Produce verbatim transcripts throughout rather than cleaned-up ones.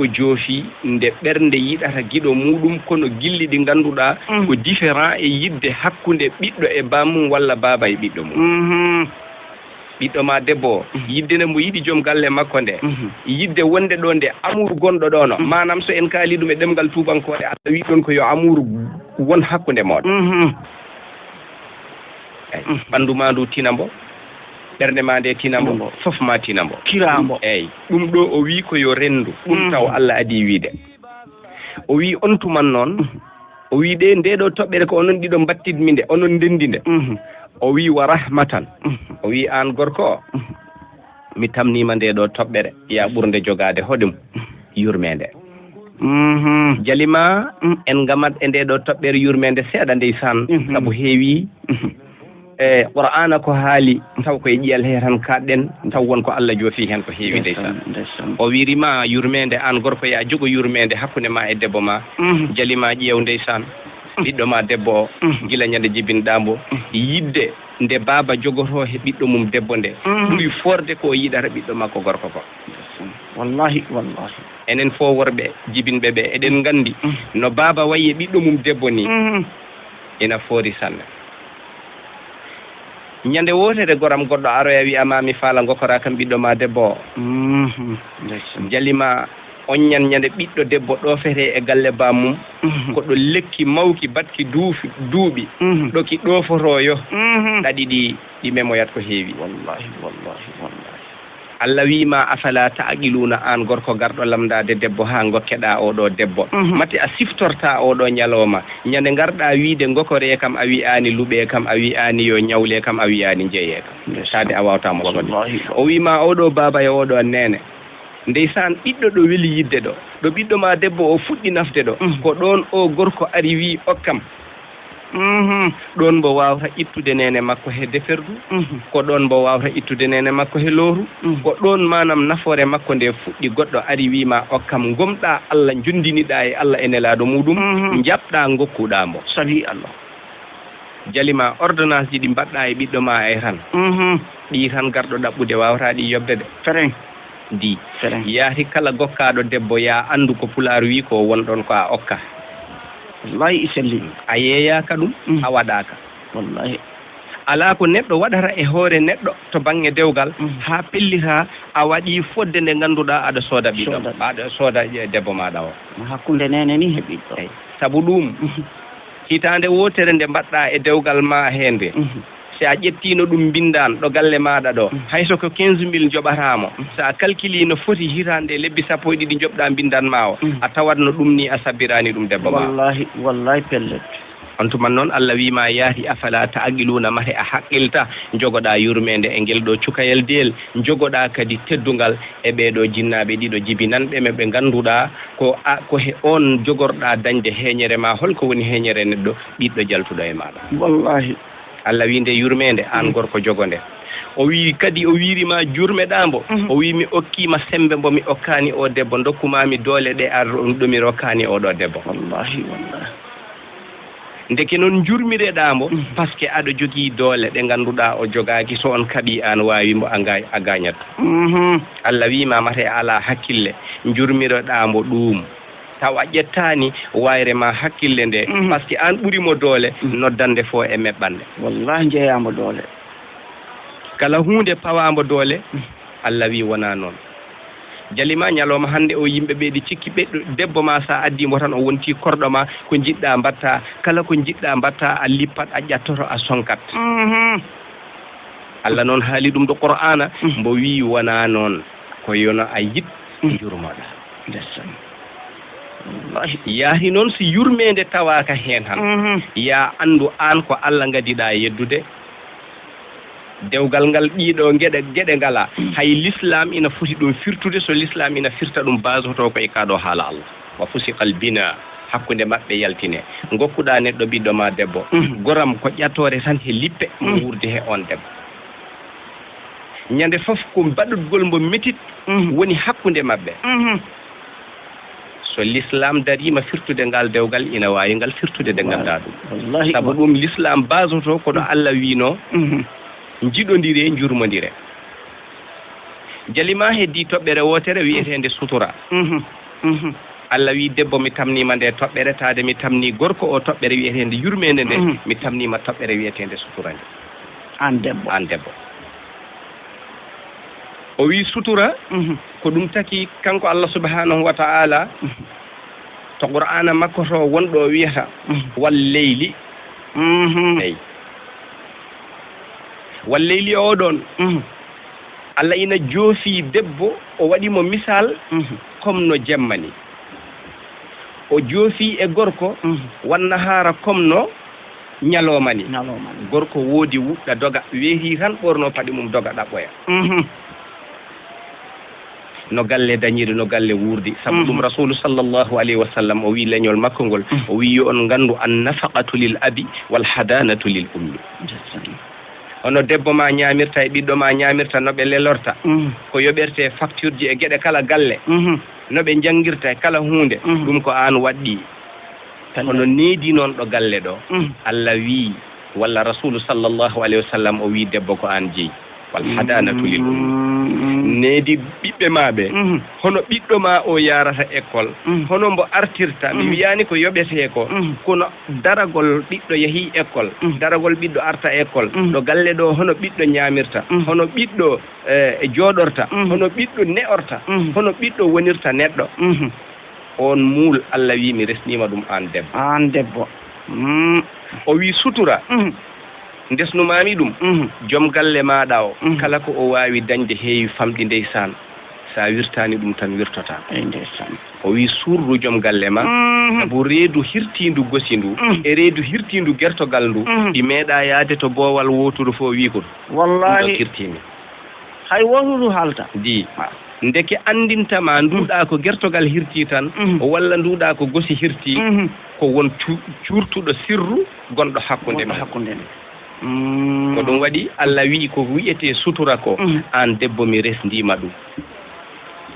ko joofi nde ɓernde yiɗata giɗo muuɗum, kono gilli ɗi ngannduɗaa ko différent e yiɗde hakkunde ɓiɗɗo e bammum walla baaba e ɓiɗɗo mum. Ɓiɗɗo ma debbo o, yiɗde nde mo yiɗi joom galle makko nde, yiɗde wonde ɗo nde amour gonɗo ɗo no. Maanaam, so en kaali ɗum e ɗemngal tuubankoore, Allah wi ɗon ko yo amour won hakkunde mooɗon. Eyi, ɓanndu ma ndu tina mbo, ɓernde ma nde tina mbo, fof ma tina mbo. Kira mbo. Eyi, ɗum ɗo o wi ko yo renndu, ɗum taw Allah adii wiide. O wi on tuman noon, o wi ɗe, nde ɗo toɓɓere ko onon ɗiɗo mbattidmi nde, onon ndenndi nde. O wi wa rahmatan. O wi aan gorko o, mi tamniima nde ɗo toɓɓere, ya ɓurnde jogaade hoɗum yurmeende. Jali ma, en ngamat e nde ɗo toɓɓere yurmeende seeɗa ndeysaan, sabu heewi. E Qur'aana ko haali, taw ko e ƴiyal he tan kaɗɗen, taw won ko Allah joofi heen ko heewi ndeysaan. O wiiri ma yurmeende, aan gorko ya jogo yurmeende hakkunde ma e debbo ma. Jali ma ƴeew ndeysaan, ɓiɗɗo ma debbo o, gila ñande jibinɗa mbo, yiɗde nde baaba jogotoo he ɓiɗɗo mum debbo nde, ɓuri foorde ko o yiɗata ɓiɗɗo makko gorko ko. Wallahi, wallahi. Enen fof worɓe jibinɓe ɓe, eɗen nganndi no baaba wayi e ɓiɗɗo mum debbo ni, ina foori sanne. Ñande wootere goram goɗɗo aroya wiya ma mi faala gokkora kam ɓiɗɗo ma debbo o. Jali ma on ñan ñande ɓiɗɗo debbo ɗoofete e galle bammum, ko ɗo lekki mawki batki duufi, duuɓi, ɗo ki ɗoofotoo yo, ɗaɗi ɗi, ɗi memoyat ko heewi. Wallahi, wallahi, wallahi. Allah wi ma, "Afala ta'qiluuna?" Aan gorko garɗo lamndaade debbo haa ngokkeɗaa oo ɗoo debbo. Mate a siftortaa oo ɗoo ñalooma. Ñande ngarɗaa wiide ngokoree kam, a wiyaani luɓee kam, a wiyaani yo ñawlee kam, a wiyaani njeyee kam. Saade a waawtaa mo soodde. Wallahi. O wi ma, "Oo ɗoo baaba e oo ɗoo neene." Ndeysaan, ɓiɗɗo ɗo weli yiɗde ɗo, ɗo ɓiɗɗo ma debbo o fuɗɗi nafde ɗo, ko ɗoon oo gorko ari wi, "Okkam." Ɗoon mbo waawta ittude neene makko he deferdu, ko ɗoon mbo waawta ittude neene makko he looru, ko ɗoon maanaam nafoore makko nde fuɗɗi. Goɗɗo ari wi ma, "Okkam." Ngomɗaa Allah, njonndiniɗaa e Allah e nelaaɗo muuɗum, njaɓɗaa ngokkuɗaa mbo. Sabi Allah. Jali ma, ordonnance ji ɗi mbaɗɗaa e ɓiɗɗo ma e tan. Ɗi tan garɗo ɗaɓɓude waawata ɗi yoɓde de. Fereng. Di. Fereng. Yaati kala gokkaaɗo debbo, ya anndu ko Pulaar wi ko won ɗon ko a okka. Wallahi i selli. A yeeyaaka ɗum, a waɗaaka. Wallahi. Alaa ko neɗɗo waɗata e hoore neɗɗo to bannge dewgal, haa pellita a waɗi fodde nde ngannduɗaa aɗa sooda ɓiɗɗo, aɗa sooda debbo maaɗa o. Hakkunde neene ni he ɓiɗɗo. Eyi. Sabu ɗum, hitaande wootere nde mbaɗɗaa e dewgal ma hee nde, si a ƴettiino ɗum mbinndan ɗo galle maaɗa ɗo, hay so ko quinze mille njoɓataa mo, so a calculi no foti hitaande lebbi sappo e ɗiɗi njoɓɗaa mbinndan ma o, a tawat no ɗum ni a sabbiraani ɗum debbo ma. Wallahi, wallahi pellet. On tuman noon Allah wi ma yaati, "Afala ta'qiluuna?" Mate a haqqilta, jogoɗaa yurmeende e ngel ɗo cukayel deel, jogoɗaa kadi teddungal e ɓee ɗo jinnaaɓe ɗiɗo jibinanɓe ma ɓe ngannduɗaa ko a, ko he on jogorɗaa dañde heeñere ma. Hol ko woni heeñere neɗɗo? Ɓiɗɗo jaltuɗo e maaɗa. Wallahi. Allah wi nde yurmeende, aan gorko jogo nde. O wi kadi, o wiiri ma jurmeɗaa mbo. O wi mi okkii ma semmbe mbo mi okkaani o debbo, ndokku ma mi doole ɗe ar-, ɗo mi rokkaani o ɗo debbo. Wallahi, wallahi. Ndeke noon njurmireɗaa mbo, parce que aɗa jogii doole ɗe ngannduɗaa o jogaaki, so on kaɓii aan waawi mbo a nga-, a gaañat. Allah wi ma mate a alaa hakkille, njurmireɗaa mbo ɗuum. Taw a ƴettaani wayre ma hakkille nde, parce que aan ɓuri mo doole, noddande fof e meɓɓanɗe. Wallahi njeeyaa mbo doole. Kala huunde pawaa mbo doole, Allah wi wonaa noon. Jali ma ñalooma hannde o yimɓe ɓe ɗi cikki ɓeɗɗo debbo ma sa addi mbo tan o wonti korɗo ma, ko njiɗɗa mbatta, kala ko njiɗɗa mbatta a lippat a ƴattoto a sonkat. Allah noon haali ɗum ɗo Qur'aana, mbo wi wonaa noon, ko yono a yiɗ njurmoɗa. Ndeysaan. Wallahi. Yahi noon si yurmeende tawaaka heen han, ya anndu aan ko Allah ngadiɗa yeddude. Dewgal ngal ɗiɗo geɗe, geɗe ngala. Hay l'islam ina foti ɗum firtude, so l'islam ina firta ɗum basoto ko e kaɗo haala Allah. Wa fusiqal bina, hakkunde maɓɓe yaltine. Ngokkuɗa neɗɗo ɓiɗɗo ma debbo. Goram ko ƴattoore tan he lippe mo wuurde he on debbo. Ñande fof ko baɗugol mbo metit woni hakkunde maɓɓe. So l'islam dariima firtude ngal dewgal, ina waawi ngal firtude nde nganndaa ɗum. Wallahi. Sabu ɗum l'islam basoto ko ɗo Allah wiino, njiɗondire, njurmondire. Jali ma heddi toɓɓere wootere wiyeteende sutura. Mhm. Allah wii, "Debbo, mi tamniima nde toɓɓere, taade mi tamnii gorko o toɓɓere wiyeteende yurmeende nde, Mhm. mi tamniima toɓɓere wiyeteende sutura nde." Aan debbo. Aan debbo. O wii, "Sutura, Mhm. ko ɗum taki kanko Allah subhanahu wa ta'ala Mhm. to Qur'aana makko to wonɗo o wiyata, Mhm. wal leyli." Mhm. Eyi. Wal leyli o ɗon, Mhm. Allah ina joofi debbo, o waɗi mo misal Mhm. comme no jemma ni. O joofi e gorko, Mhm. wan nahaara comme no ñalooma ni. Ñalooma ni. Gorko woodi wuɗɗa doga, weeti tan ɓorno paɗe mum doga ɗaɓɓoya. Mhm. No galle dañiri, no galle wuurdi. Sabu ɗum Mhm. Rasulu sallallahu alayhi wa sallam o wii leñol makko ngol, Mhm. o wii yo on nganndu an nafaqatu lil abi wal hadanatu lil ummi. Ndeysaan. Hono debbo ma ñaamirta e ɓiɗɗo ma ñaamirta no ɓe lelorta, Mhm. ko yoɓertee facture ji e geɗe kala galle, Mhm. no ɓe njanngirta e kala huunde, Mhm. ɗum ko aan waɗɗii. Kala. Kono needi noon ɗo galle ɗo, Mhm. Allah wii, walla Rasulu sallallahu alayhi wa sallam o wii, "Debbo ko aan jeyi." Wal hadanatu lil ummi. Mm. Needi ɓiɓɓe ma ɓe, Mhm. hono ɓiɗɗo ma o yaarata école, Mhm. hono mbo artirta, mi Mhm. wiyaani ko yoɓetee ko, Mhm. kono daragol ɓiɗɗo yahii école, Mhm. daragol ɓiɗɗo arta école, Mhm. ɗo galle ɗo hono ɓiɗɗo ñaamirta, Mhm. hono ɓiɗɗo, eh, jooɗorta, Mhm. hono ɓiɗɗo ne'orta, Mhm. hono ɓiɗɗo wonirta neɗɗo. Mhm. Oon muul, Allah wii, mi resniima ɗum aan debbo. Aan debbo. Mm. O wii, sutura, Mhm. ndesnumaami ɗum. Mhm. Joom galle maaɗa o, Mhm. kala ko o waawi dañde heewi famɗi, ndeysaan. So a wirtaani ɗum tan, wirtotaako. Eyi, ndeysaan. O wii, suurru joom galle ma, Mhm. sabu reedu hirtiindu gosi ndu, Mhm. e reedu hirtiindu gertogal ndu, Mhm. ɗi meeɗaa yahde to boowal wooturu fof wii ko ɗum. Wallaahi. Ɗum ɗo kirtiimi. Hay wooto ndu haalta. Di. Ah. Ndeke anndinta ma nduɗa ko gertogal hirti tan, Mhm. walla nduɗa ko gosi hirti, Mhm. ko won cu-, cuurtuɗo sirru gonɗo hakkunde Gonɗo men. Hakkunde men. Mm. Ko ɗum waɗi Allah wi'i ko wi'etee sutura ko, Mhm. aan debbo mi resndiima ɗum.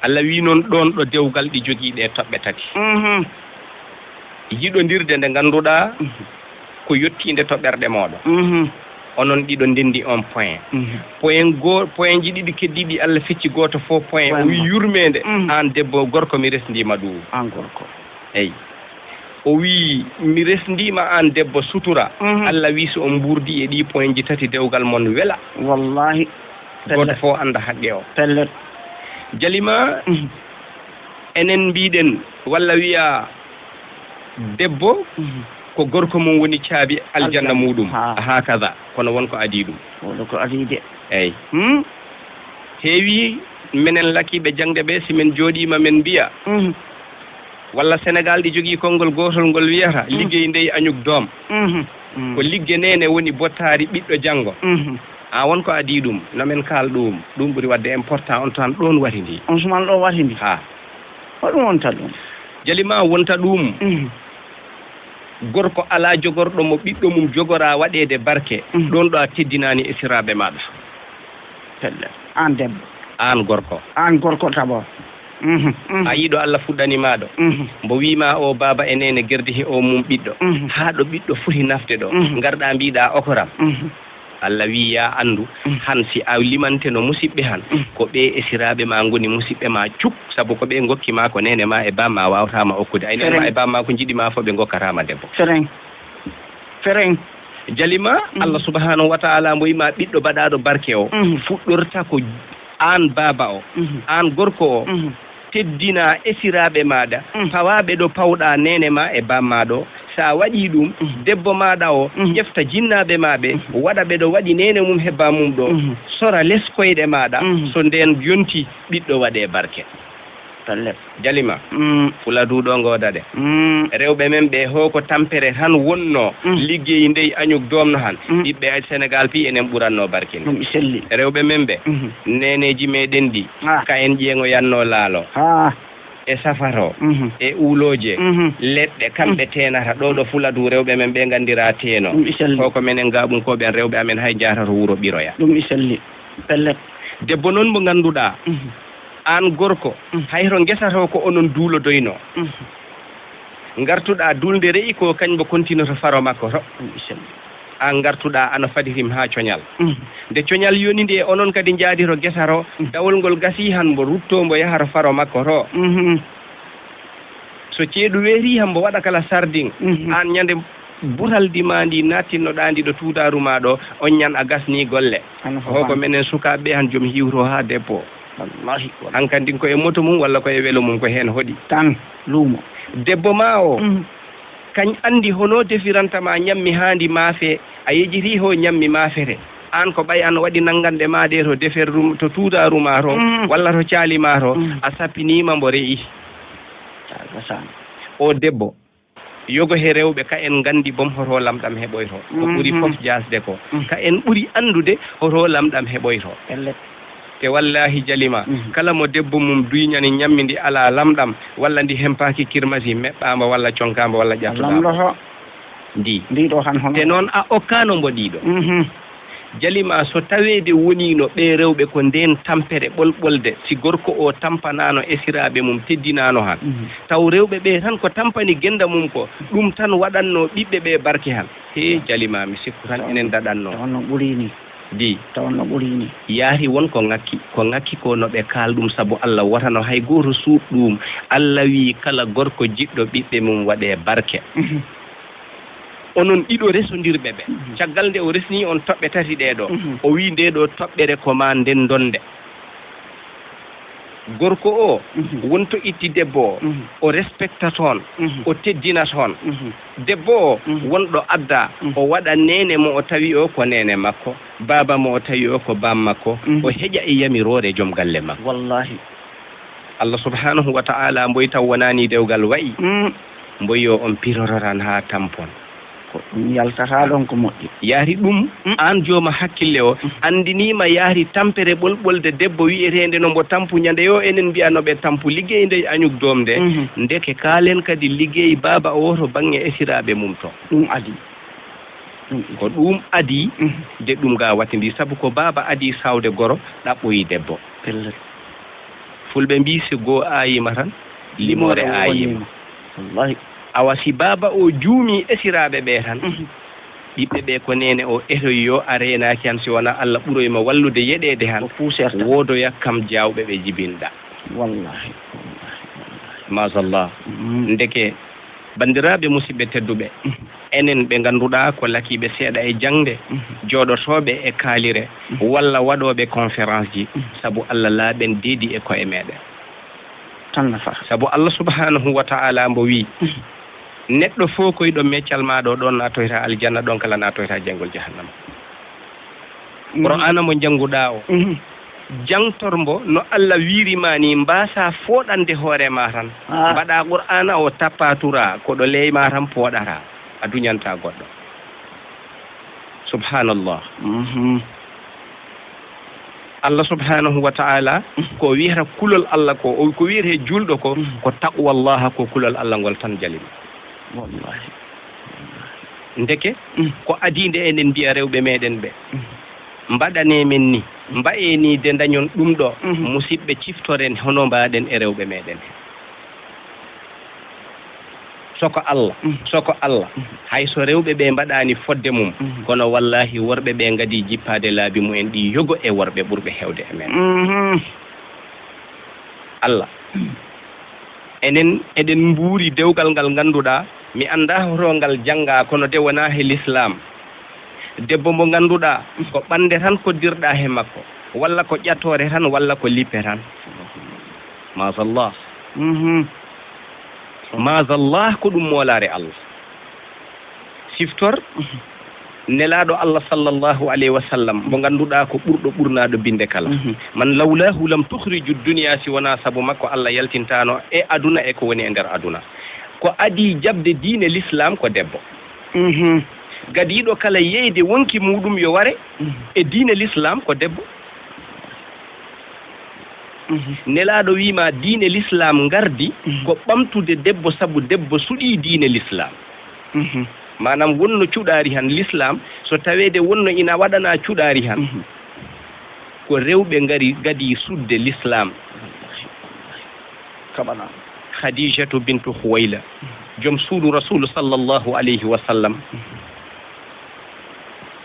Allah wi'i noon ɗoon ɗo dewgal ɗi jogii ɗe toɓɓe tati. Mhm. Yiɗondirde nde ngannduɗaa Mhm. ko yottiinde to ɓerɗe mooɗon. Mhm. Onon ɗiɗo ndenndi on point. Mhm. Point goo-, point ji ɗiɗi keddiiɗi Allah fecci gooto fof point. Point o wi'i mo. Yurmeende, Mhm. aan debbo gorko mi resndiima ɗum. Aan gorko. Eyi. O wi'i mi resndiima aan debbo sutura. Mhm. Allah wi'i so on mbuurdii e ɗii point ji tati dewgal mon wela. Wallaahi. Gooto Pellet. Fof annda haqqe o. Pellet. Jalima, Mhm. enen mbiɗen walla wiya debbo Mhm. ko gorko mum woni caabi aljanna Aljanna. Muɗum. Ha. Hakaza. Kono won ko adii ɗum. Won ko adii de. Eyi. Hmm? Heewi menen lakiiɓe jaŋde ɓe, si men jooɗiima men mbiya, Mhm. walla Senegal ɗi jogii konngol gootol ngol wiyata, Mhm. liggey ndey añuk doom. Mhm. Mhm. Ko ligge neene woni bottaari ɓiɗɗo janngo. Mhm. A won ko adii ɗum, no men kaal ɗum, ɗum ɓuri waɗde important, on tan ɗoon wari ndi. On suman ɗo wari ndi. Ha. Ko ɗum wonta ɗum. Jalima wonta ɗum. Mhm. Gorko alaa jogorɗo mo ɓiɗɗo mum jogora waɗeede barke, Mhm. ɗoon ɗo a teddinaani esiraaɓe maaɗa. Pellet. Aan debbo. Aan gorko. Aan gorko tabo. Mhm, mhm. A yiɗo Allah fuɗɗani maa ɗo. Mhm. Mbo wii maa o baaba e neene gerdi he o mum ɓiɗɗo. Mhm. Haa ɗo ɓiɗɗo foti nafde ɗo. Mhm. Ngarɗaa mbiɗaa okoram. Mhm. Allah wii, yaa anndu, Mm. han si a limanteno musiɓɓe han, Mm. ko ɓe esiraaɓe ma ngoni musiɓɓe ma cuk, sabu ko ɓe ngokki ma ko neene ma e baam ma waawataa ma okkude. Ay neene ma Fereng. E baam ma ko njiɗi ma fof ɓe ngokkataa ma debbo. Fereng. Fereng. Jalima, Mm. Allah subhanahu wa ta'ala mbo wii ma ɓiɗɗo baɗaaɗo barke o, Mm. fuɗɗorta ko aan baaba o, Mm. aan gorko o, Mm. teddinaa esiraaɓe maaɗa, Mm. pawaa ɓe ɗo pawɗaa neene ma e baam ma ɗo. So a waɗii ɗum, Mm. debbo maaɗa o, Mm. ƴefta jinnaaɓe ma ɓe, Mm. waɗa ɓe ɗo waɗi neene mum he baam mum ɗo, Mm. sora les koyɗe maaɗa, Mm. so ndeen yonti, ɓiɗɗo waɗee barke. Pellet. Jalima, Mm. fula duuɗo ngooda de. Mm. Rewɓe men ɓe, hoo ko tampere tan wonnoo, Mm. liggey ndey añuk doomno han, Mm. ɓiɓɓe Senegal fii enen ɓurannoo barke ni. Ɗum selli. Rewɓe men ɓe, Mm. neeneeji meɗen ɗi, Ah. ka en ƴeeŋoyannoo laalo. Ah. E safaro, Mhm. e uulooje, Mhm. leɗɗe, kamɓe Mhm. teenata. Ɗo ɗo Fuladu rewɓe men ɓe nganndiraa teeno. Ɗum iselli. Ko ko menen Gaaɓunkooɓe en rewɓe amen hay njaatata wuro ɓiroya. Ɗum iselli. Pellet. Debbo noon mo ngannduɗaa, Mhm. aan gorko, Mhm. hay to ngesa to ko onon duulodoynoo. Mhm. Ngartuɗaa duulnde re'i ko kañ mbo kontinoto faro makko to. Ɗum iselli. Aan ngartuɗaa ana fadirim haa coñal. Mhm. Nde coñal yoni nde, onon kadi njaadi to gesa to, Mhm. dawol ngol gasii han mbo ruttoo mbo yaha to faro makko to. Mhm. So ceeɗu weerii han mbo waɗa kala sardin, mhm, aan ñande buraldi maa ndi naattinnoɗaa ndi ɗo tuudaaru maa ɗo, on ñan a gasnii golle. Hoko menen sukaaɓe han joom hiwro haa debbo. Wallahi. Hankandin ko e moto mum walla ko e welo mum ko heen hoɗi. Tan luumo. Debbo maa o, mhm, kañ anndi hono defiranta ma ñammi haa ndi maafee, a yejitii ho ñammi maafere. Aan ko ɓay an waɗi nannganɗe maa ɗe to deferru, to tuudaaru maa to, mhm, walla to caali maa to, mhm, a sappiniima mbo re'i. O debbo, yogo he rewɓe ka en nganndi bom hoto lamɗam heɓoyto. Ko ɓuri, mhm, fof jaasde ko. Mhm. Ka en ɓuri anndude hoto lamɗam heɓoyto. Pellet. Te wallaahi jalima, mhm, kala mo debbo mum duyñani ñammi ndi alaa lamɗam, walla ndi hempaaki kirmasi, meɓɓaamba walla conkaamba walla ƴattuɗaamba. Lamɗoto. Ndi. Ndi ɗo han hono. Te noon a okkaano mbo ɗiɗo. Mhm. Jalima, so taweede woniino ɓee rewɓe ko ndeen tampere ɓolɓolde, si gorko o tampanaano esiraaɓe mum, teddinaano han. Mhm. Taw rewɓe ɓee tan ko tampani gennda mum ko, ɗum tan waɗannoo ɓiɓɓe ɓee barke han. Hee, jalima, mi sikku tan enen daɗannoo. Taw no ɓuri ni. Di. Taw no ɓuri ni. Yaari won ko ŋakki, ko ŋakki ko no ɓe kaal ɗum, sabu Allah wotano hay gooto suuɗ ɗum. Allah wii kala gorko jiɗɗo ɓiɓɓe mum waɗee barke. Mhm. Onon ɗiɗo resondirɓe ɓe. Mhm. Caggal nde o resni on toɓɓe tati ɗee ɗo, mhm, o wii ndee ɗo toɓɓere ko maa nden donde. Gorko o, mhm, wonto itti debbo o, mhm, o respecta toon, mhm, o teddina toon. Mhm. Debbo o, mhm, wonɗo adda, mhm, o waɗa neene mo o tawi o ko neene makko, baaba mo o tawi o ko baam makko, mhm, o heƴa e yamiroore joom galle makko. Wallahi. Allah subhanahu wa ta'ala mboy taw wonani dewgal wa'i. Mm. Mboy yo on pirororan haa tampon. Ko ɗum yaltata ɗon ko moƴƴi. Yaari ɗum, mm, aan jooma hakkille o, mm, anndiniima yaari tampere ɓolɓolde debbo wi'eteende no mbo tampu ñande yo enen mbiya no ɓe tampu liggey ndey añuk doomde. Mhm. Ndeke kaalen kadi liggey baaba o to baŋŋe esiraaɓe mum to. Ɗum adii. Ɗum adii. Ko ɗum adii, mhm, de ɗum ga watindi, sabu ko baaba adii sawde goro, ɗaɓɓoyi debbo. Pellet. Fulɓe mbii, si goo aayiima tan, limoore aayiima. Wallahi. Awa, si baaba o juumii esiraaɓe ɓee tan, mhm, ɓiɓɓe ɓee ko neene o etoyi yo a reenaaki han, si wonaa Allah ɓuroy ma wallude yeɗeede han, ko puuserta, woodoya kam jaawɓe ɓe jibinɗa. Wallahi, wallahi, wallahi. Masallah. Mm. Ndeke, banndiraaɓe musidɓe tedduɓe, mm, enen ɓe ngannduɗaa ko lakiiɓe seeɗa e jaŋde, mhm, jooɗotooɓe e kaalire, mhm, walla waɗooɓe conférence ji, mhm, sabu Allah laaɓen deedi e koye meɗen. Tan nafa. Sabu Allah subhanahu wa ta'ala mbo wii, mhm, neɗɗo fof koyɗo meccal maa ɗo, ɗon naatoyta aljanna, ɗon kala naatoyta jeyngol jahannama. Mhm. Qur'aana mo njannguɗaa o, mhm, jangtor mbo no Allah wiiri ma ni, mbaasa fooɗande hoore ma tan. Ah. Mbaɗa Qur'aana o tappa tura, ko ɗo ley ma tan pooɗata, a duñanta goɗɗo. Subhanallah. Mhm. Allah subhanahu wa ta'ala, mhm, ko wiyata kulol Allah ko, o, ko wiyata e julɗo ko, mhm, ko taqwallaha, ko kulol Allah ngol tan jalima. Wallahi. Ndeke, mm, ko adii nde enen mbiya rewɓe meɗen ɓe, mm, mbaɗanee men ni, mbaɗee ni de ndañon ɗum ɗo, mhm, musidɓe, ciftoren hono mbaɗen e rewɓe meɗen he. Soko Allah, mm, soko Allah, mm, hay so rewɓe ɓe mbaɗaani fodde mum, mm, kono wallahi worɓe ɓe ngadii jippaade laabi mumen ɗi yogo e worɓe ɓurɓe heewde e men. Mhm. Allah. Mm. Enen eɗen mbuuri dewgal ngal ngannduɗaa, mi anndaa hoto ngal janngaa, kono de wonaa he lislaam. Debbo mo ngannduɗaa, ko ɓannde tan koddirɗaa he makko, walla ko ƴattoore tan, walla ko lippe tan. Masallah. Mhm. Masallah, ko ɗum moolaare Allah. Siftor, mhm, Nelaaɗo Allah sallallahu alayhi wa sallam, mo ngannduɗaa ko ɓurɗo ɓurnaaɗo binnde kala. Mhm. Man lawlahu lam tukhriju dunya, si wonaa sabu makko Allah yaltintaano e aduna e ko woni e nder aduna. Ko adii jaɓde diine lislaam ko debbo. Mhm. Gadiiɗo kala yeyde wonki muuɗum yo ware, mhm, e diine lislaam ko debbo. Mhm. Nelaaɗo wiima diine lislaam ngardi, mhm, ko ɓamtude debbo sabu debbo suɗii diine lislaam. Mhm. Maanaam wonno cuɗaari han lislaam, so taweede wonno ina waɗanaa cuɗaari han. Mhm. Ko rewɓe ngari gadii suɗde lislaam. Kaɓanaa. Khadijatu bintu Khuwayla, mhm, joom suudu Rasulu sallallahu alayhi wa sallam. Mhm.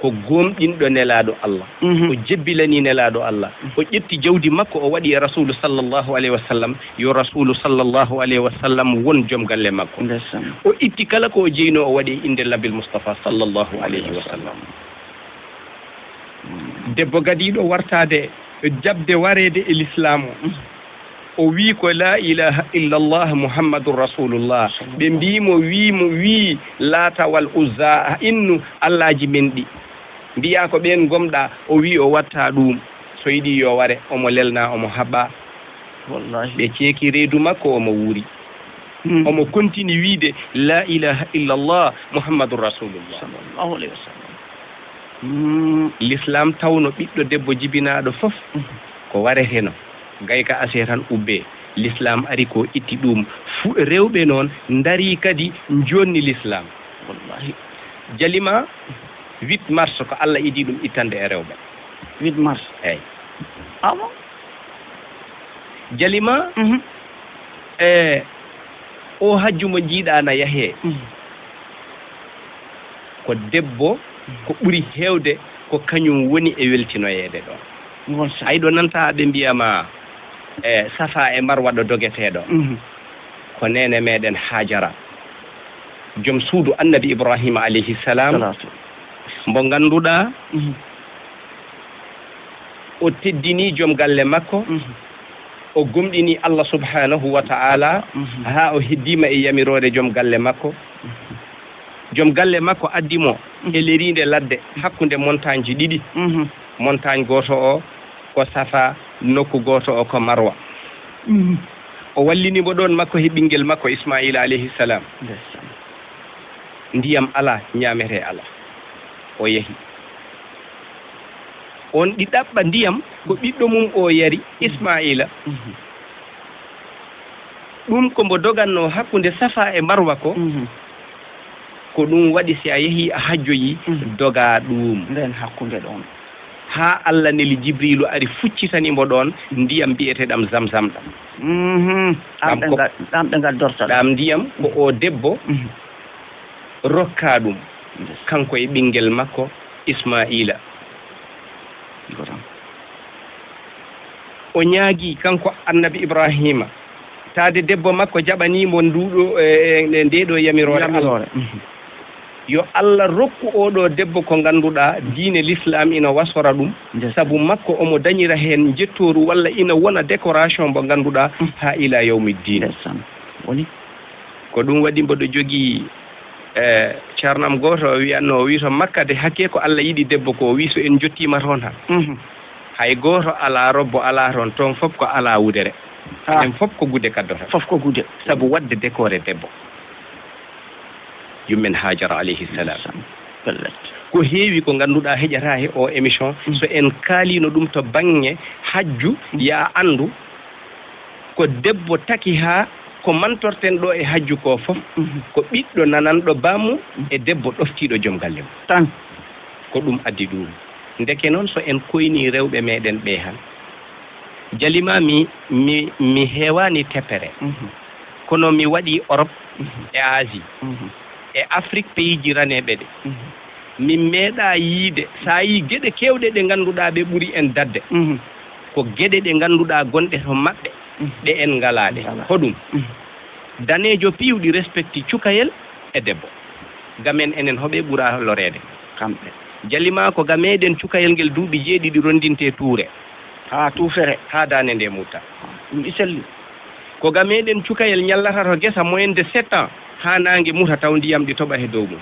ko gomɗinɗo Nelaaɗo Allah. Mhm. O jebbilanii Nelaaɗo Allah. O ƴetti jawdi makko, o waɗi e Rasuulu sallallahu alayhi wa sallam, yo Rasuulu sallallahu alayhi wa sallam won joom galle makko. Ndeysaan. O itti kala ko o jeynoo, o waɗi e innde Nabil Mustafa sallallahu alayhi wa sallam. Debbo gadiiɗo wartaade, jaɓde wareede e lislaam o. Mhm. O wii ko laa ilaaha illallah Muhammadun Rasulullah. Ɓe mbii mo, wii mo, wii Laata wal Uzza, a innu allaaji men ɗi. Mbiyaa ko ɓeen ngomɗaa, o wii o waɗtaa ɗuum. So yiɗii yo ware, omo lelnaa, omo haɓaa. Wallahi. Ɓe ceeki reedu makko, omo wuuri. Hmm. Omo kontini wiide, laa ilaaha illallah Muhammadun Rasulullah. Sallallahu alayhi wa sallam. Hmm. Lislaam tawno ɓiɗɗo debbo jibinaaɗo fof, hmm, ko wareteno. Gayka asee tan ubbee. Lislaam ari ko itti ɗum. Fu-, rewɓe noon ndarii kadi njoonni lislaam. Wallahi. Jalima, huit mars ko Allah idii ɗum ittande e rewɓe. Huit mars? Eey. Ah bon? Jalima, mhm, e o hajju mo njiiɗaa na yahee. Mhm. Ko debbo, ko ɓuri heewde ko kañum woni e weltinoyeede ɗoon. Ngol sa- Ay ɗo nanta ɓe mbiya ma, e Safa e Marwa ɗo dogetee ɗo. Mhm. Ko neene meɗen Hajara, joom suudu Annabi Ibrahima alayhi salam, Salatu. Mbo ngannduɗaa, mhm, o teddinii joom galle makko, mhm, o gomɗinii Allah subhanahu wa ta'ala, mhm, haa o heddiima e yamiroore joom galle makko. Mhm. Joom galle makko addi mo, mhm, e leriinde ladde hakkunde montagne ji ɗiɗi. Mhm. Montagne gooto o ko Safa, nokku gooto o ko Marwa. Mhm. O wallini mo ɗoon makko he ɓinngel makko Ismaila alayhi salam. Ndeysaan. Ndiyam alaa, ñaametee alaa. O yehi. On ɗi ɗaɓɓa ndiyam, ko ɓiɗɗo mum o yari, Ismaila. Mhm. Ɗum ko mbo dogannoo hakkunde Safa e Marwa ko, mhm, ko ɗum waɗi si a yehii a hajjoyii, mhm, dogaa ɗum. Ndeen hakkunde ɗoon. Haa Allah neli Jibriilu ari fuccitani mbo ɗoon ndiyam mbiyeteeɗam Zamzam ɗam. Mhm. Ɗam ɗam ko, ɗam ɓe ngal-, ɗam ɓe ngaddorta ɗam. Ɗam ndiyam ko o debbo, mhm, rokkaa ɗum, kanko e ɓinngel makko Ismaila. Ko tan. O ñaagii kanko Annabi Ibrahima, taade debbo makko jaɓanii mo nduuɗo, e, e, e ndeeɗo yamiroore Allah. Yamiroore. Mhm. Yo Allah rokku oo ɗoo debbo ko ngannduɗaa diine Lislaam ina wasora ɗum, ndeysaan, sabu makko omo dañira heen njettooru walla ina wona décoration mbo ngannduɗaa, mhm, haa ila yawmi diin. Ndeysaan. Woni? Ko ɗum waɗi mboɗo jogii, e, ceernam gooto o wiyatnoo, o wii to Makka de hakkee ko Allah yiɗi debbo ko, o wii so en njottiima toon tan. Mhm. Hay gooto alaa robbo alaa toon, toon fof ko alaa wudere. Ah. Enen fof ko gude kaddotoo. Fof ko gude. Sabu waɗde décoré debbo. Yummen Hajara alayhi salam. Pellet. Ko heewi ko ngannduɗaa heƴataa he o émission. Mm. So en kaaliino ɗum to baŋŋe hajju, mm, yaa anndu ko debbo taki haa ko mantorten ɗo e hajju ko fof, mhm, ko ɓiɗɗo nananɗo bammum, mhm, e debbo ɗoftiiɗo joom galle mum. Tan. Ko ɗum addi ɗum. Ndeke noon, so en koynii rewɓe meɗen ɓe han, Jalima, mi, mi, mi heewaani tepere. Mhm. Kono mi waɗii Europe, mhm, e Asie, mhm, e Afrique, pays ji raneeɓe ɗe. Mhm. Min meeɗaa yiide, so a yii geɗe keewɗe ɗe ngannduɗaa ɓe ɓuri en daɗde, mhm, ko geɗe ɗe ngannduɗaa gonɗe to maɓɓe, mhm, ɗe en ngalaa ɗe. Ngalaa. Hoɗum? Mhm. Daneejo piiwɗi respecti cukayel e debbo. Gamen enen hoɓe ɓura loreede? Kamɓe. Jalima, ko ga meɗen cukayel ngel duuɓi jeeɗiɗi ronndintee tuure. Haa tuufere. Haa daande nde mutta. Ɗum ɗi selli. Ko ga meɗen cukayel ñallata to gesa moyenne de sept ans, haa naange muta taw ndiyam ɗi toɓa he dow mum.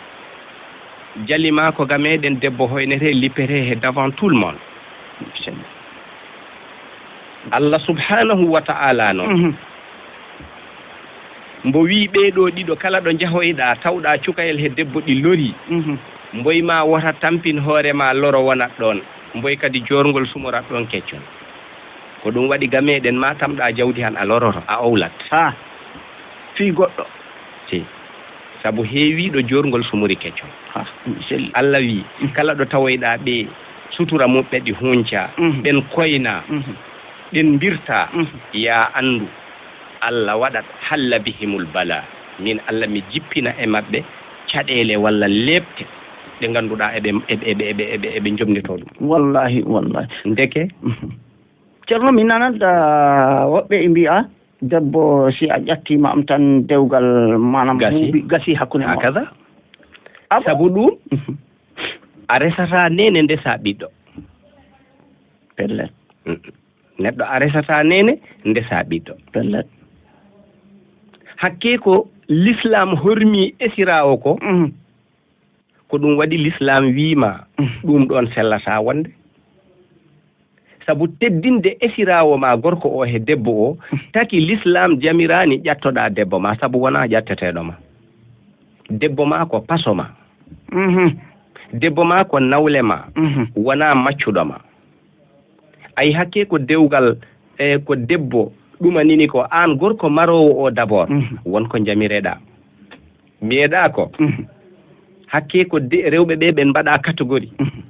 Jalima, ko ga meɗen debbo hoynetee, lippetee he devant tout le monde. Ɗum ɗi selli. Allah subhanahu wa ta'ala noon, mhm, mbo wii ɓee ɗoo ɗiɗo kala ɗo njahoyɗaa tawɗaa cukayel he debbo ɗi lorii, mhm, mboy ma wota tampin hoore ma loro wonat ɗoon, mboy kadi joorngol sumorat ɗoon keccol. Ko ɗum waɗi ga meɗen ma tamɗaa jawdi han a loroto, a owlat. Ha. Fii goɗɗo. Fii. Sabu heewii ɗo joorngol sumori keccol. Ha, ɗum selli. Allah wii, mhm, kala ɗo tawoyɗaa ɓe sutura muɓɓe ɗi huuncaa, mhm, ɓen koynaa, mhm, ɗen mbirtaa, mhm, yaa anndu, Allah waɗat halla bihimul bala. Min Allah mi jippina e maɓɓe caɗeele walla leepte. Ɓe ngannduɗaa eɓe, eɓe, eɓe, eɓe, eɓe, eɓe njomnitoo ɗum. Wallahi, wallahi. Ndeke? Mhm. Ceerno, mi nanat, ah, woɓɓe e mbi'a, debbo, si a ƴattiima am tan, dewgal, maanaam, gasi. Buubi gasi hakkunde mon. Hakaza. Ah, bon? Sabu ɗum, mhm, a resataa neene, ndesaa ɓiɗɗo. Pellet. Mm. Neɗɗo a resataa neene, ndesaa ɓiɗɗo. Pellet. Hakkee ko Lislaam hormii esiraawo ko, mhm, ko ɗum waɗi Lislaam wii ma, mhm, ɗum ɗoon sellataa wonde. Sabu teddinde esiraawo ma gorko o he debbo o, mhm, taki Lislaam jamiraani ƴattoɗaa debbo ma, sabu wonaa ƴatteteeɗo ma. Debbo ma ko paso ma. Mhm. Debbo ma ko nawle ma, mhm, wonaa maccuɗo ma. Ay, hakkee ko dewgal, e ko debbo ɗumanini ko, aan gorko maroowo o d'abord, mhm, won ko njamireɗaa. Mbiyeɗaa ko, mhm, hakkee ko de-, rewɓe ɓe ɓen mbaɗaa catégorie. Mhm.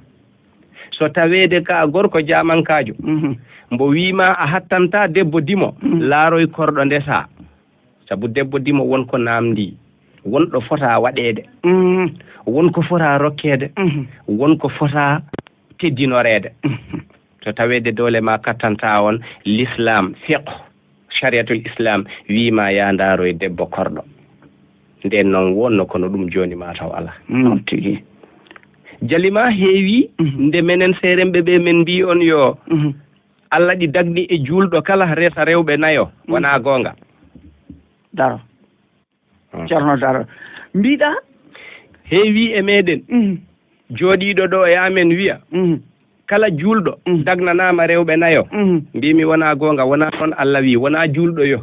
So taweede ka gorko jaamankaajo, mhm, mbo wii ma a hattantaa debbo dimo, mhm, laaroy korɗo ndesaa. Sabu debbo dimo won ko naamndii, won ɗo fotaa waɗeede, mhm, won ko fotaa rokkeede, mhm, won ko fotaa teddinoreede. Mhm. So taweede doole ma kattantaa on, Lislaam, fiqh, Shariatul Islam, wii ma yaa ndaaroy debbo korɗo. Ndeen noon wonno, kono ɗum jooni maa taw alaa. Noon tigi. Jali ma heewi, mhm, nde menen seeremɓe ɓe men mbii on yo, mhm, Alla ɗi dagni e juulɗo kala resa rewɓe nayo, mm, wonaa goonga. Daro. Mm. Ceerno Daro. Mbiɗa? Heewi e meɗen, mm, jooɗiiɗo ɗo e amen wiya, mm, kala juulɗo, mm, dagnanaama rewɓe nayo. Mm. Mbiimi wonaa goonga, wonaa noon Alla wii, wonaa juulɗo yo.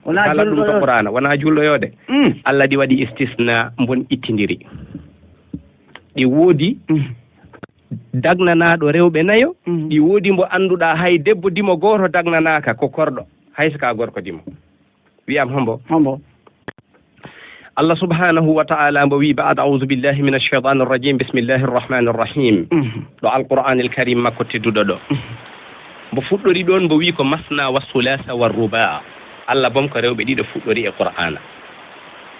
Wonaa juulɗo yo. Kala ɗum to Qur'aana, wonaa juulɗo yo de. Mm. Alla ɗi waɗi istisna, mbon ittindiri. Ɗi woodi, mm, dagnanaaɗo rewɓe nayo, mhm, ɗi woodi mbo annduɗaa hay debbo dimo gooto dagnanaaka, ko korɗo, hay so ka gorko dimo. Wiyam hombo? Hombo? Allah subhanahu wa ta'ala mbo wi ba'da a'udhu billahi minash shaytanir rajim, bismillahir rahmanir rahim. Mhm. Ɗo Alqur'anil Karim makko tedduɗo ɗo. Mhm. Mbo fuɗɗori ɗon, mbo wi ko masna wa sulasa wa ruba. Allah bom ko rewɓe ɗiɗo fuɗɗori e Qur'ana.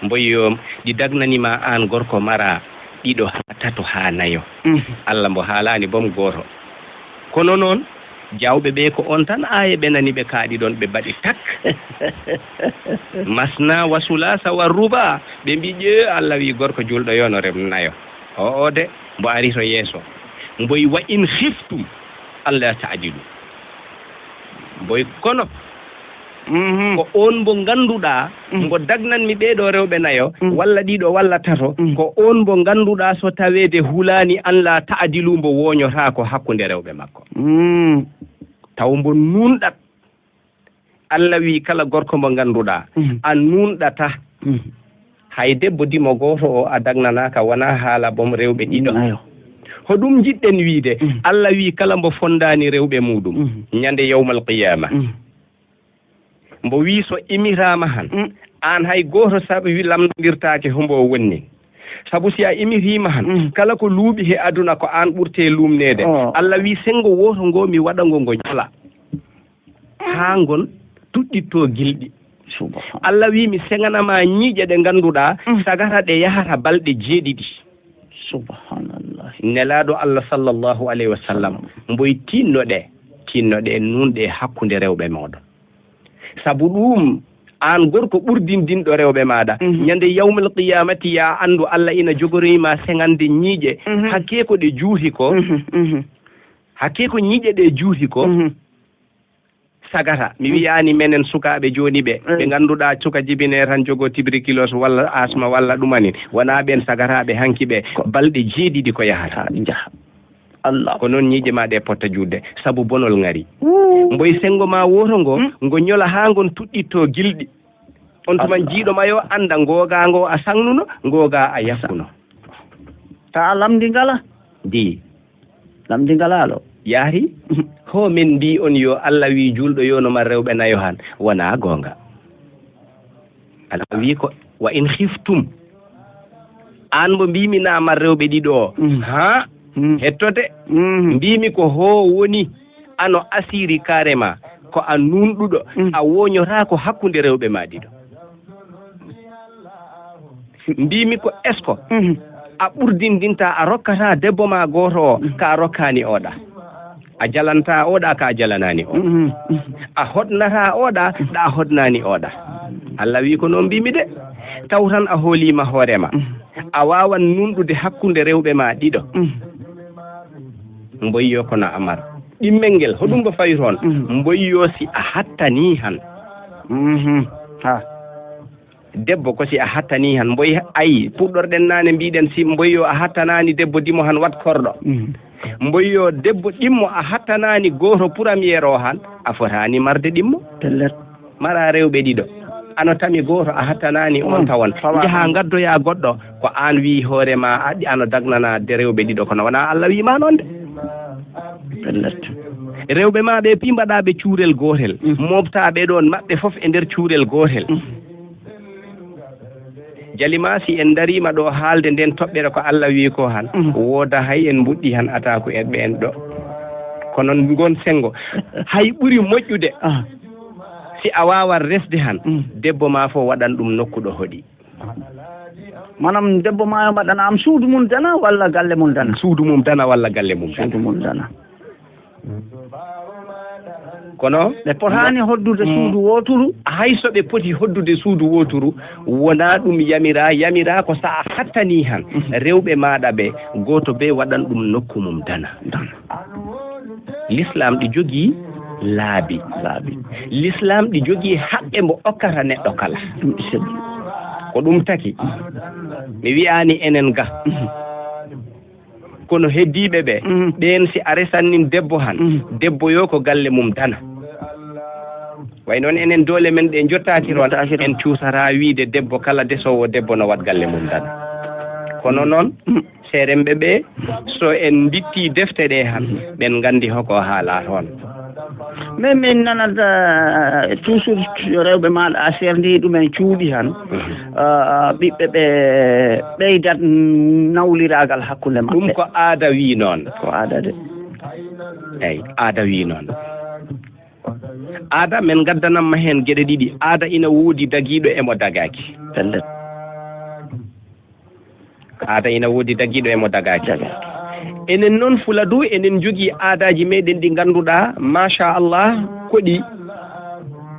Mboyo ɗi dagnani ma aan gorko mara ɗiɗo haa tato haa nayo. Mhm. Allah mbo haalaani bom gooto. Kono noon, jaawɓe ɓe ko on tan aaya ɓe nani ɓe kaaɗi ɗon, ɓe mbaɗi tak. Masna wa sulasa wa ruba. Ɓe mbi ƴee Allah wi gorko julɗo yo no rem nayo. O, o de, mbo ari to yeeso. Mboy wa in khiftum alla ta'dilu. Mboy kono, mhm, ko on mbo ngannduɗaa, mhm, mbo dagnanmi ɓee ɗoo rewɓe nayo, mhm, walla ɗiɗo, walla tato, mhm, ko on mbo ngannduɗaa so taweede hulaani an la ta'dilu, mbo wooñotaako hakkunde rewɓe makko. Mhm. Taw mbo nuunɗat. Allah wi kala gorko mbo ngannduɗaa, mhm, a nuunɗata. Mhm. Hay debbo dimo gooto o a dagnanaaka wonaa haala bom rewɓe ɗiɗo. Ayo. Hoɗum njiɗɗen wiide? Mhm. Allah wi kala mbo fondaani rewɓe muɗum, mhm, ñande yawmal qiyaama. Mhm. Mbo wi so imiraama han, mm, aan hay gooto saɓi lamndirtaake hombo o wonni. Sabu si a imiriima han, mm, kala ko luuɓi he aduna ko aan ɓurte luumneede. Oh. Allah wi senngo wooto ngo mi waɗa ngo ngo ñola. Haa ngon tuɗɗitto gilɗi. Subhanallah. Allah wi mi seŋanama ñiiƴe ɗe ngannduɗaa, mm, sagata ɗe yahata balɗe jeeɗiɗi. Subhanallah. Nelaaɗo Allah sallallahu alayhi wa sallam, mboy tinno ɗe, tinno ɗe, nuunɗe hakkunde rewɓe mooɗon. Sabu ɗum, aan gorko ɓurdindinɗo rewɓe maaɗa, mhm, ñande yawmal qiyamati, ya anndu Allah ina jogoriima seŋande ñiiƴe, mhm, hakkee ko ɗe juuti ko, mhm, mhm, hakkee ko ñiiƴe ɗe juuti ko, mhm, sagata. Mi, mm, wiyaani menen sukaaɓe jooni ɓe, mm, ɓe ngannduɗaa suka jibine tan jogoo tuberculose walla asma walla ɗumani. Wonaa ɓeen sagataaɓe hanki ɓe, ko balɗe jeeɗiɗi ko yahata. Haa ɗi njaha. Allah. Ko noon ñiiƴe ma ɗe potta juutde, sabu bonol ngari. Wuu. Mboy senngo ma wooto ngo, mm, ngo ñola haa ngon tuɗɗitto gilɗi. On tuma Allah. Jiiɗo ma yo annda ngooga ngo a saŋnuno, ngooga a yafkuno. Ta lamndi ngala? Di. Lamndi ngala lo? Yaari? Ho min mbi on yo Allah wi julɗo yo no mar rewɓe nayo han. Wona goonga. Allah wi ko, "Wa in khiftum." Aan mo mbimi na mar rewɓe ɗiɗo o. Mm. Ha? Mm. Hettote. Mm. Mbimi ko ho woni ano asiri karema. Ko a nunɗuɗo. Mm. A woñotaako hakkunde rewɓe ma ɗiɗo. Mbimi ko esko. Mm. A ɓurdindinta, a rokkata debbo ma gooto o, ka a rokkaani oɗa. A jalanta oɗa, ka a jalanaani oɗa. Mhm. A hoɗnata oɗa, ɗa a hoɗnaani oɗa. Allah wi ko noon mbimi de. Taw tan a hoolima hoorema. Mhm. A waawan nunɗude hakkunde rewɓe ma ɗiɗo. Mhm. Mboyyo kono Amar. Ɗimmel ngel, hoɗum mbo fawi toon? Mhm. Mboyyo si a hattani han. Mhm. Ha. Debbo ko si a hattani han. Mboy ay, puɗɗorɗen naane mbiɗen si mboyyo a hattanaani debbo dimo han wat korɗo. Mhm. Mboyyo debbo ɗimmo a hattanaani gooto puramiyeer o han, a fotaani marde ɗimmo. Pellet. Mara rewɓe ɗiɗo. Ano tami gooto a hattanaani on tawon. Fawa. Njaha ngaddoya goɗɗo, ko aan wi hoore ma aɗi ano dagnana de rewɓe ɗiɗo, kono wona Allah wi ma noon de. Pellet. Rewɓe ma ɓe pi mbaɗa ɓe cuurel gootel. Mm. Mooɓta ɓe ɗoon maɓɓe fof e nder cuurel gootel. Mm. Jali ma si en ndariima ɗo haalde nden toɓɓere ko Allah wi ko han. Mm. Wooda hay en mbuɗɗi han ataaku en ɓeen ɗo. Kono ngon senngo hay ɓuri moƴƴude. Ah. Si a waawat resde han, mm, debbo ma fof waɗan ɗum nokku ɗo hoɗi. Manam debbo ma yo mbaɗana am suudu mum dana walla galle mum dana? Suudu mum dana walla galle mum dana. Suudu mum dana. Kono ɓe potaani hoddude, mm, suudu wooturu. Hay so ɓe poti hoddude suudu wooturu, wona ɗum yamira. Yamira ko so a hattani han, mhm, rewɓe maaɗa ɓe, gooto ɓe waɗan ɗum nokku mum dana. Dana. L'islam ɗi jogii laabi. Laabi. L'islam ɗi jogii haqqe mbo okkata neɗɗo kala. Ɗum ɗi selli. Ko ɗum taki, mi wi'aani enen ga. Mhm. Kono heddiiɓe ɓe, mhm, ɓeen si a resannin debbo han, mhm, debbo yo ko galle mum dana. Way noon enen doole men ɗe jottaaki toon, jottaaki toon, en cuusata wiide debbo kala desoowo debbo no waɗ galle mum dana. Kono noon, mhm, seeremɓe ɓe, so en mbitti defte ɗe han, mhm, ɓen nganndi hoko haala toon. Mais min nanata, eh, toujours rewɓe maaɗa a serndi ɗumen cuuɗi han, mhm, eh, ɓiɓɓe ɓe ɓeydat nawliraagal hakkunde maɓɓe. Ɗum ko aada wi noon. Ko aada de. Eyi, aada wi noon. Aada, men ngaddanamma heen geɗe ɗiɗi. Aada ina woodi dagiiɗo e mo dagaaki. Pellet. Aada ina woodi dagiiɗo e mo dagaaki. Dagaaki. Enen noon Fuladu, enen njogii aadaaji meɗen ɗi ngannduɗaa, machallah, ko ɗi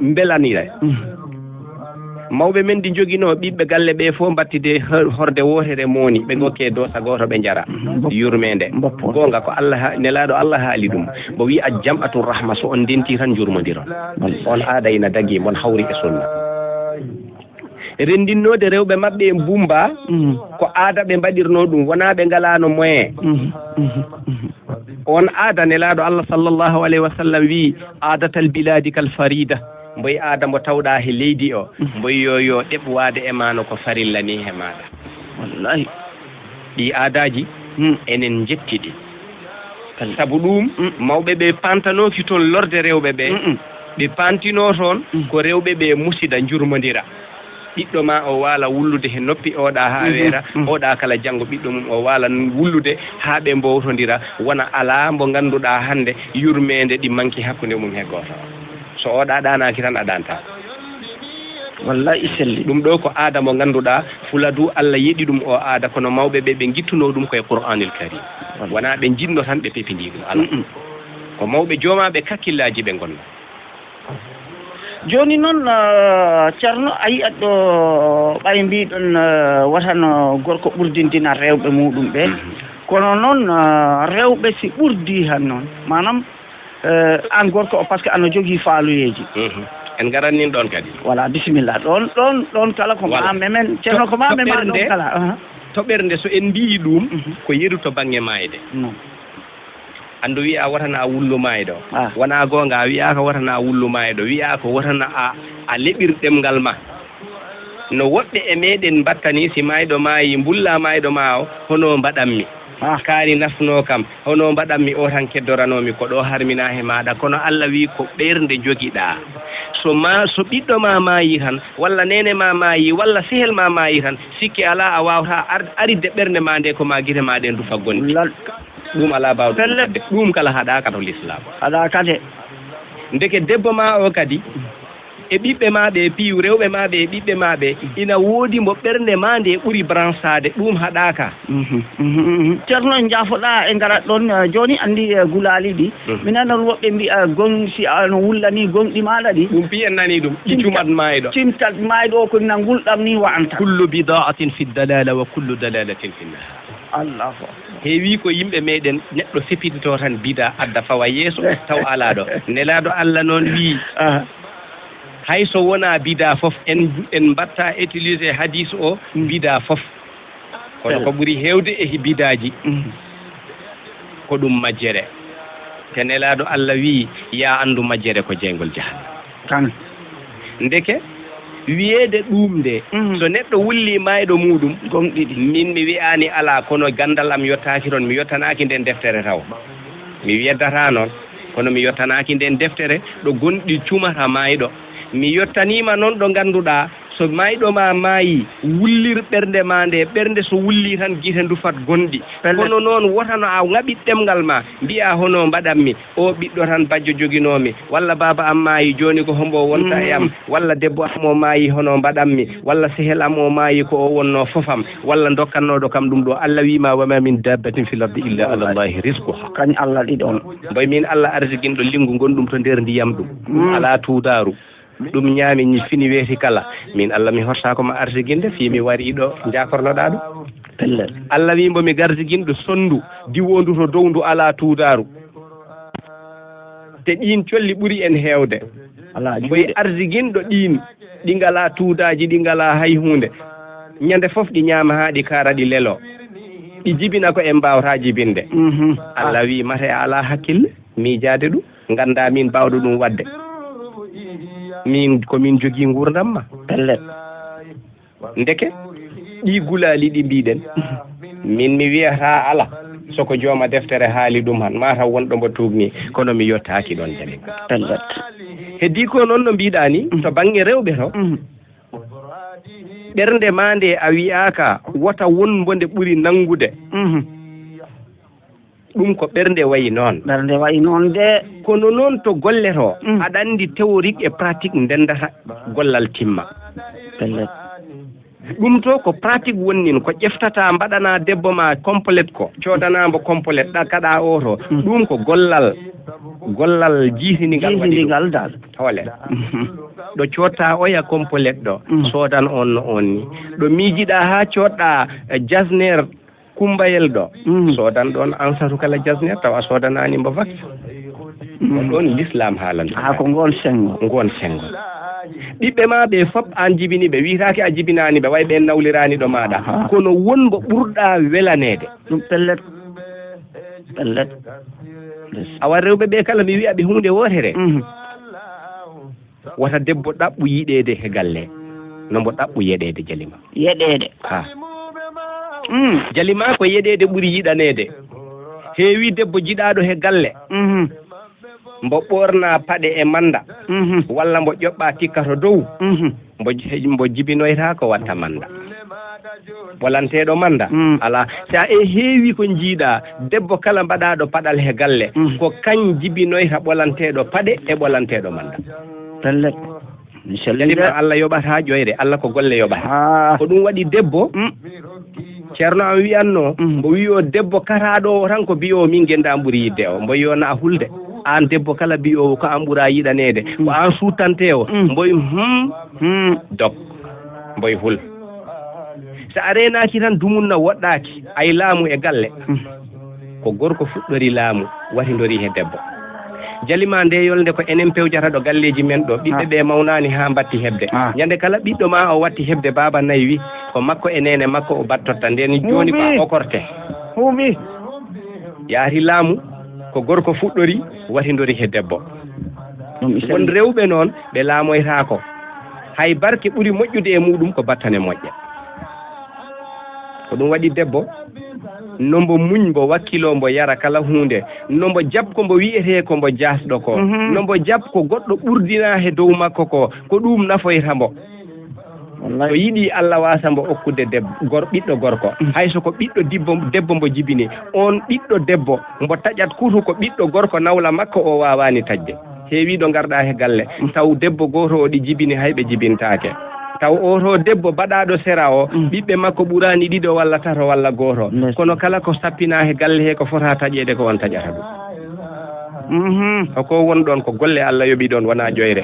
mbelanire. Mm. Mawɓe men ɗi njoginoo ɓiɓɓe galle ɓe fof mbattide hor-, horde wootere mowni, ɓe ngokke doosa gooto ɓe njara. Mm. Mbop-, yurmeende. Mboppo. Goonga ko Allah ha-, nelaaɗo Allah haali ɗum. Mbo wi a jam'atu rahma, so on ndenti tan njurmondiron. Wallahi. On aada ina dagii, mon hawri e sunna. Renndinnoode rewɓe maɓɓe e mbumba, mhm, ko aada ɓe mbaɗirnoo ɗum, wonaa ɓe ngalaano moyen. Mhm, mhm, mhm. On aada nelaaɗo Allah sallallahu alayhi wa sallam wi'i, "Aadatal bilaadi kal farida." Mboy aada mbo tawɗaa he leydi o, mhm, mboy yo, yo ɗeɓ waade e maa no ko farilla ni he maaɗa. Wallahi. Ɗi aadaaji, mm, enen njetti ɗi. Sabu ɗum, mm, mawɓe ɓe pantanooki toon lorde rewɓe ɓe. Mm-mm. Ɓe pantinoo toon, mm, ko rewɓe ɓe musida njurmondira. Ɓiɗɗo ma o waala wullude he noppi oɗa haa, mhm, weera, mm, oɗa kala janngo ɓiɗɗo mum o waala wullude haa ɓe mbowtondira, wona alaa mbo ngannduɗaa hannde yurmeende ɗi manki hakkunde mum he gooto. So oɗa ɗaanaaki tan a ɗaantaa. Wallahi selli. Ɗum ɗo ko aada mo ngannduɗaa, Fuladu Allah yeɗi ɗum o aada, kono mawɓe ɓe, ɓe ngittunoo ɗum koye Qur'anil Karim. Wallahi. Wonaa ɓe njiɗno tan ɓe pepindii ɗum, alaa. Mm-mm. Ko mawɓe joomaaɓe kakkillaaji ɓe ngonnoo. Jooni noon, eh, Ceerno, a yi'at ɗo ɓay mbiɗon, eh, wota no gorko ɓurdindina rewɓe muɗum ɓe. Mhm. Kono noon, eh, rewɓe si ɓurdii han noon, maanaam, eh, aan gorko o, par ce que ano jogii faaluyeeji. Mhm. En ngarat nin ɗoon kadi. Voilà, bisimilla. Ɗoon, ɗoon, ɗoon kala ko, voilà, ma memen, Ceerno, ko ma mema ɗoon kala. Aha. To ɓernde, so en mbiyi ɗum, mhm, ko yeru to bannge maayde. Non. Anndu wiya wotana a wullu maayɗo. Ah. Wonaa goonga, a wiyaaka wotana a wullu maayɗo. Wiyaa ko wotana a, a leɓir ɗemngal ma. No woɓɓe e meɗen mbattani, si maayɗo maayi, mbulla maayɗo ma o, hono mbaɗanmi? Ah. Kaari nafnoo kam, hono mbaɗanmi? O tan keddoranoomi, ko ɗo harmina he maaɗa. Kono Allah wi ko ɓernde jogiɗaa. So ma, so ɓiɗɗo ma maayi tan, walla neene ma maayi, walla sehel ma maayi tan, sikke alaa a waawata ar-, aridde ɓernde ma nde ko ma gite ma ɗen ndufa gonɗi. Lal-, ɗum alaa baawɗo ɗum. Pellet. Adde ɗum kala haɗaaka to l'islam. Haɗaaka de. Ndeke debbo ma o kadi, e ɓiɓɓe maa ɓe, piiw rewɓe maa ɓe e ɓiɓɓe maa ɓe, ina woodi mo ɓernde maa nde ɓuri bransaade, ɗum haɗaaka. Mhm, mhm, mhm. Ceerno, en njaafoɗaa e ngarat ɗoon, eh, jooni, anndi, eh, gulaali ɗi. Mhm. Mi nana woɓɓe mbiya, gon, si a no wullani gonɗi maaɗa ɗi. Ɗum fii en nanii ɗum, ɗi cumat maayɗo. Cimtat maayɗo o ko nangulɗam ni wa anta. Kullu bida'atin fi dalala wa kullu dalalatin fi nahar. Allahu akbar. Heewii ko yimɓe meeɗen, neɗɗo fepititoo tan bidaa adda fawa yeeso, taw alaa ɗo. Nelaaɗo Allah noon wii, aha, hay so wonaa bidaa fof, en, en mbaɗta utiliser hadis o, mm, bidaa fof. Kono ko ɓuri heewde e bidaaji, mm, ko ɗum majjere. Te Nelaaɗo Allah wii, yaa anndu majjere ko jeyngol jahannama. Tan. Ndeke, wiyeede ɗuum nde, mhm, so neɗɗo wulli maayɗo muuɗum, gonɗi ɗi. Min mi wiyaani alaa, kono ganndal am yottaaki toon, mi yottanaaki nden deftere taw. Mi weddataa noon, kono mi yottanaaki nden deftere ɗo gonɗi cumata maayɗo. Mi yottaniima noon ɗo ngannduɗaa, so maayɗo ma maayi, wullir ɓernde ma nde, ɓernde so wulli tan gite ndufat gonɗi. Pellet. Kono noon wota no a ŋaɓi ɗemngal ma, mbiya hono mbaɗanmi, o ɓiɗɗo tan bajjo joginoomi, walla baaba am maayi, jooni ko hombo wonta e am, mm, walla debbo am o maayi, hono mbaɗanmi, walla sehel am o maayi, ko o wonno fof am, walla dokkannooɗo kam ɗum ɗo. Allah wiima, "Wa ma min dabbatin fil ardi illa ala Allahi rizquha." Kañ Allah ɗiɗon. Mboy min Allah arsiginɗo linngu ngonɗum to nder ndiyam ɗum. Mm. Alaa tuudaaru. Ɗum ñaami, ñi fini weeti kala. Min Allah mi hortaako ma arsiginde, fii mi wari ɗo jaakornoɗaa ɗum. Pellet. Allah wii mbo mi garsiginɗo sonndu, diwondu to dow ndu alaa tuudaaru. Te ɗiin colli ɓuri en heewde. Alaa mboy juuɗe. Arsiginɗo ɗiin, ɗi ngalaa tuudaaji, ɗi ngalaa hay huunde. Ñande fof ɗi ñaama haa ɗi kaara, ɗi lelo. Ɗi jibina ko en mbaawata jibinde. Mhm. Allah wii mate a alaa hakkille, miijaade ɗum. Nganndaa min baawɗo ɗum waɗde. Min, ko min jogii nguurndam ma. Pellet. Ndeke, ɗii gulaali ɗi mbiɗen, min mi wiyataa ala, so ko jooma deftere haali ɗum han, maa taw won ɗo mbo tuugni, kono mi yottaaki ɗoon jami. Pellet. Heddii ko noon no mbiɗaa ni, mhm, to bannge rewɓe to, mhm, ɓernde maa nde a wiyaaka wota won mbo nde ɓuri nanngude. Mhm. Ɗum ko ɓernde wayi noon. Ɓernde wayi noon de. Kono noon to golle to, mm, aɗa anndi théorique et pratique ndendata gollal timma. Pellet. Ɗum to ko pratique wonnin, ko ƴeftata mbaɗana debbo ma complet ko, coodana mbo complet ɗa kaɗa o to. Mm. Ɗum ko gollal, gollal jiitindingal waɗi ɗum. Jiitindingal dal. Hoole. Mhm. Ɗo coodta oya complet ɗo, mm, soodan on no on ni. Ɗo miijiɗa haa coodɗa, eh, jasner kumbayel ɗo. Mm. Soodan ɗoon ansatu kala jasner, tawa a soodanaani mbo vax. Mm. Ko ɗoon l'islam haalanta. Haa ko ngoon senngo. Ngoon senngo. Ɓiɓɓe ma ɓe fop aan jibini ɓe, wiytaake a jibinaani ɓe, way ɓeen nawliraani ɗo maaɗa. Aha. Kono won mbo ɓurɗa welaneede. Ɗum pellet. Pellet. Awa rewɓe ɓe kala mi wiya ɓe huunde wootere. Mhm. Wota debbo ɗaɓɓu yiɗeede he galle, no mbo ɗaɓɓu yeɗeede jalima. Yeɗeede. Ha. Mm. Jalima ko yeɗeede ɓuri yiɗaneede. Heewi debbo jiɗaaɗo he galle. Mhm. Mbo ɓoorna paɗe e mannda. Mhm. Walla mbo ƴoɓɓa tikka to dow. Mhm. Mbo, mbo jibinoyta ko watta mannda. Ɓolanteeɗo mannda? Mm. Alaa. Si a e heewi ko njiiɗa, debbo kala mbaɗaaɗo paɗal he galle, mm, ko kañ jibinoyta ɓolanteeɗo paɗe e ɓolanteeɗo mannda. Pellet. Inchallah. Kadi ma Allah yoɓata ƴoyre, Allah ko golle yoɓata. Ah. Ko ɗum waɗi debbo, mm, ceerno am wiyatno, mm, mbo wiyo debbo kataaɗo o tan ko biyo min gennda am ɓuri yiɗde o, mbo yo na a hulde. Aan debbo kala biyo ko an ɓura yiɗaneede, ko, mm, an suutanteewo, mm, mboy, hmm, hmm, dok. Mboy hul. So a reenaaki tan, dumunna woɗɗaaki, ay laamu e galle. Hmm. Ko gorko fuɗɗori laamu, watindori he debbo. Jalima nde yolnde ko enen pewjata ɗo galleeji men ɗo. Ɓiɓɓe, ah, ɓe mawnaani haa mbatti heɓde. Ah. Ñande kala ɓiɗɗo ma o watti heɓde, baaba nayi wi, ko makko e neene makko o battotta. Nden jooni ko a okorte. Huuɓi. Yaati laamu, ko gorko fuɗɗori, watindori he debbo. Ɗum won rewɓe noon, ɓe laamoytaako. Hay barke ɓuri moƴƴude e muuɗum ko battane moƴƴe. Ko ɗum waɗi debbo, no mbo muñ, mbo wakkiloo, mbo yara kala huunde, no mbo jaɓ ko mbo wiyetee ko mbo jaasɗo ko, mhm, no mbo jaɓ ko goɗɗo ɓurdinaa he dow makko ko, ko ɗum nafoyta mbo. Wallaay. So yiɗi Allah waasa mbo okkude deb-, gor-, ɓiɗɗo gorko. Mm. Hay so ko ɓiɗɗo dibbo, debbo mbo jibini, oon ɓiɗɗo debbo mbo taƴat kutu ko ɓiɗɗo gorko nawla makko o waawaani taƴde. Heewii ɗo ngarɗaa he galle, taw debbo gooto o ɗi jibini, hay ɓe jibintaake. Taw oo to debbo baɗaaɗo sera o, ɓiɓɓe makko ɓuraani ɗiɗo walla tato walla gooto. Kono kala ko sappinaa he galle he, ko fota taƴeede ko on taƴata ɗum. Hoko won ɗon ko golle Allah yoɓi ɗon, wonaa ƴoyre.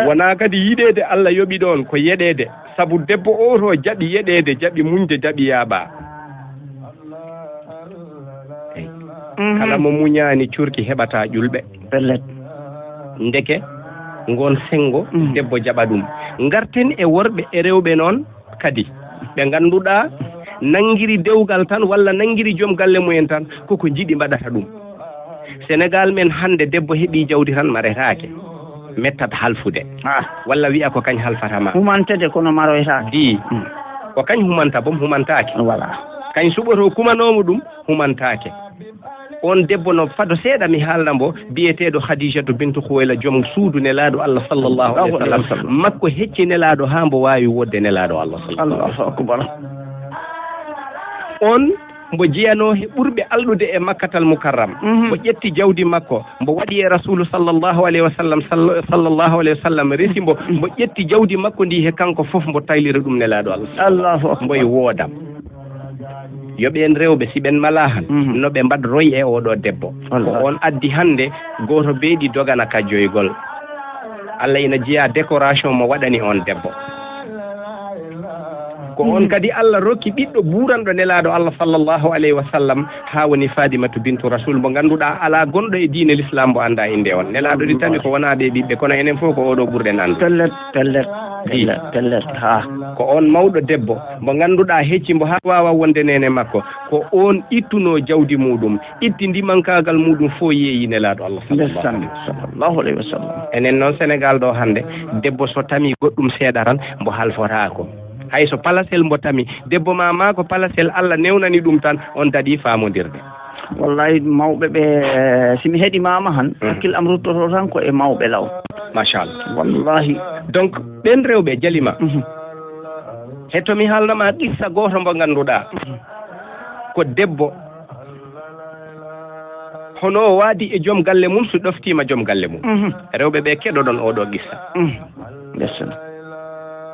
Wonaa kadi yiɗeede Allah yoɓi ɗon, ko yeɗeede. Sabu debbo oo to jaɓi yeɗeede, jaɓi muñde, jaɓi yaaɓaa. Eyi. Kala mo muñaani curki heɓataa ƴulɓe. Pellet. Ndeke, ngoon senngo, debbo jaɓa ɗum. Ngarten e worɓe e rewɓe noon kadi. Ɓe ngannduɗaa nanngiri dewgal tan walla nanngiri joom galle mumen tan, koko njiɗi mbaɗata ɗum. Senegaal men hannde, debbo heɓii jawdi tan maretaake, mettat halfude. Ah. Walla wiya ko kañ halfata ma. Humantede kono maroytaake. Di. Mm. Ko kañ humanta boom, humantaake. Voilà. Kañ suɓoto kumanoomo ɗum, humantaake. On debbo no fado seeɗa mi haalna mbo, biyeteeɗo Khadijatu bintu Khuwayla, joom suudu Nelaaɗo Allah sallallahu alayhi wa sallam. Sallallahu alayhi wa sallam. Makko hecci Nelaaɗo haa mbo waawi woodde Nelaaɗo Allah sallallahu alayhi wa sallam. Allahu akbar. On mbo jeyanoo he ɓurɓe alɗude e Makkatal Mukarram. Mhm. Mbo ƴetti jawdi makko, mbo waɗi e Rasuulu sallallahu alayhi wa sallam, sall-, sallallahu alayhi wa sallam, resi mbo, mbo ƴetti jawdi makko ndi he kanko fof, mbo taylira ɗum Nelaaɗo Allah. Allahu akbar. Mboy woodam. Yo ɓeen rewɓe, si ɓeen malaa han, mhm, no ɓe mbaɗ roy e oo ɗoo debbo. Wallahi. Ko on addi hannde gooto beeɗi dogana kajjoygol. Allah ina jeyaa décoration mo waɗani on debbo. Ko on kadi Allah rokki ɓiɗɗo buuranɗo Nelaaɗo Allah sallallahu alayhi wa sallam, haa woni Fadimatu bintu Rasul, mo ngannduɗaa alaa gonɗo e diine Lislaam mo anndaa innde on. Nelaaɗo ɗi tami ko wonaa ɓe ɓiɓɓe, kono enen fof ko oo ɗoo ɓurɗen anndude. Pellet, pellet, pellet, pellet, haa. Ko on mawɗo debbo mo ngannduɗaa hecci mbo haa waawa wonde neene makko. Ko on ittunoo jawdi muuɗum, itti ndimankaagal muuɗum fof yeeyi Nelaaɗo Allah sallallahu alayhi wa sallam. Ndeysaan, sallallahu alayhi wa sallam. Enen noon Senegaal ɗo hannde, debbo so tami goɗɗum seeɗa tan, mbo halfotaako. Hay so palasel mbo tami, debbo ma maa ko palasel Allah newnani ɗum tan, on daɗi faamondirde. Wallahi, mawɓe ɓe, eh, si mi heɗimaama han, mhm, hakkil am ruttoto tan ko e mawɓe law. Machallah. Wallahi. Donc, ɓen rewɓe jalima. Mhm. He to mi haalna ma qissa gooto mbo ngannduɗaa. Mhm. Ko debbo. Hono o waadi e joom galle mum, so ɗoftiima joom galle mum. Mhm. Rewɓe ɓe keɗoɗon oo ɗoo qissa. Mhm. Ndeysaan.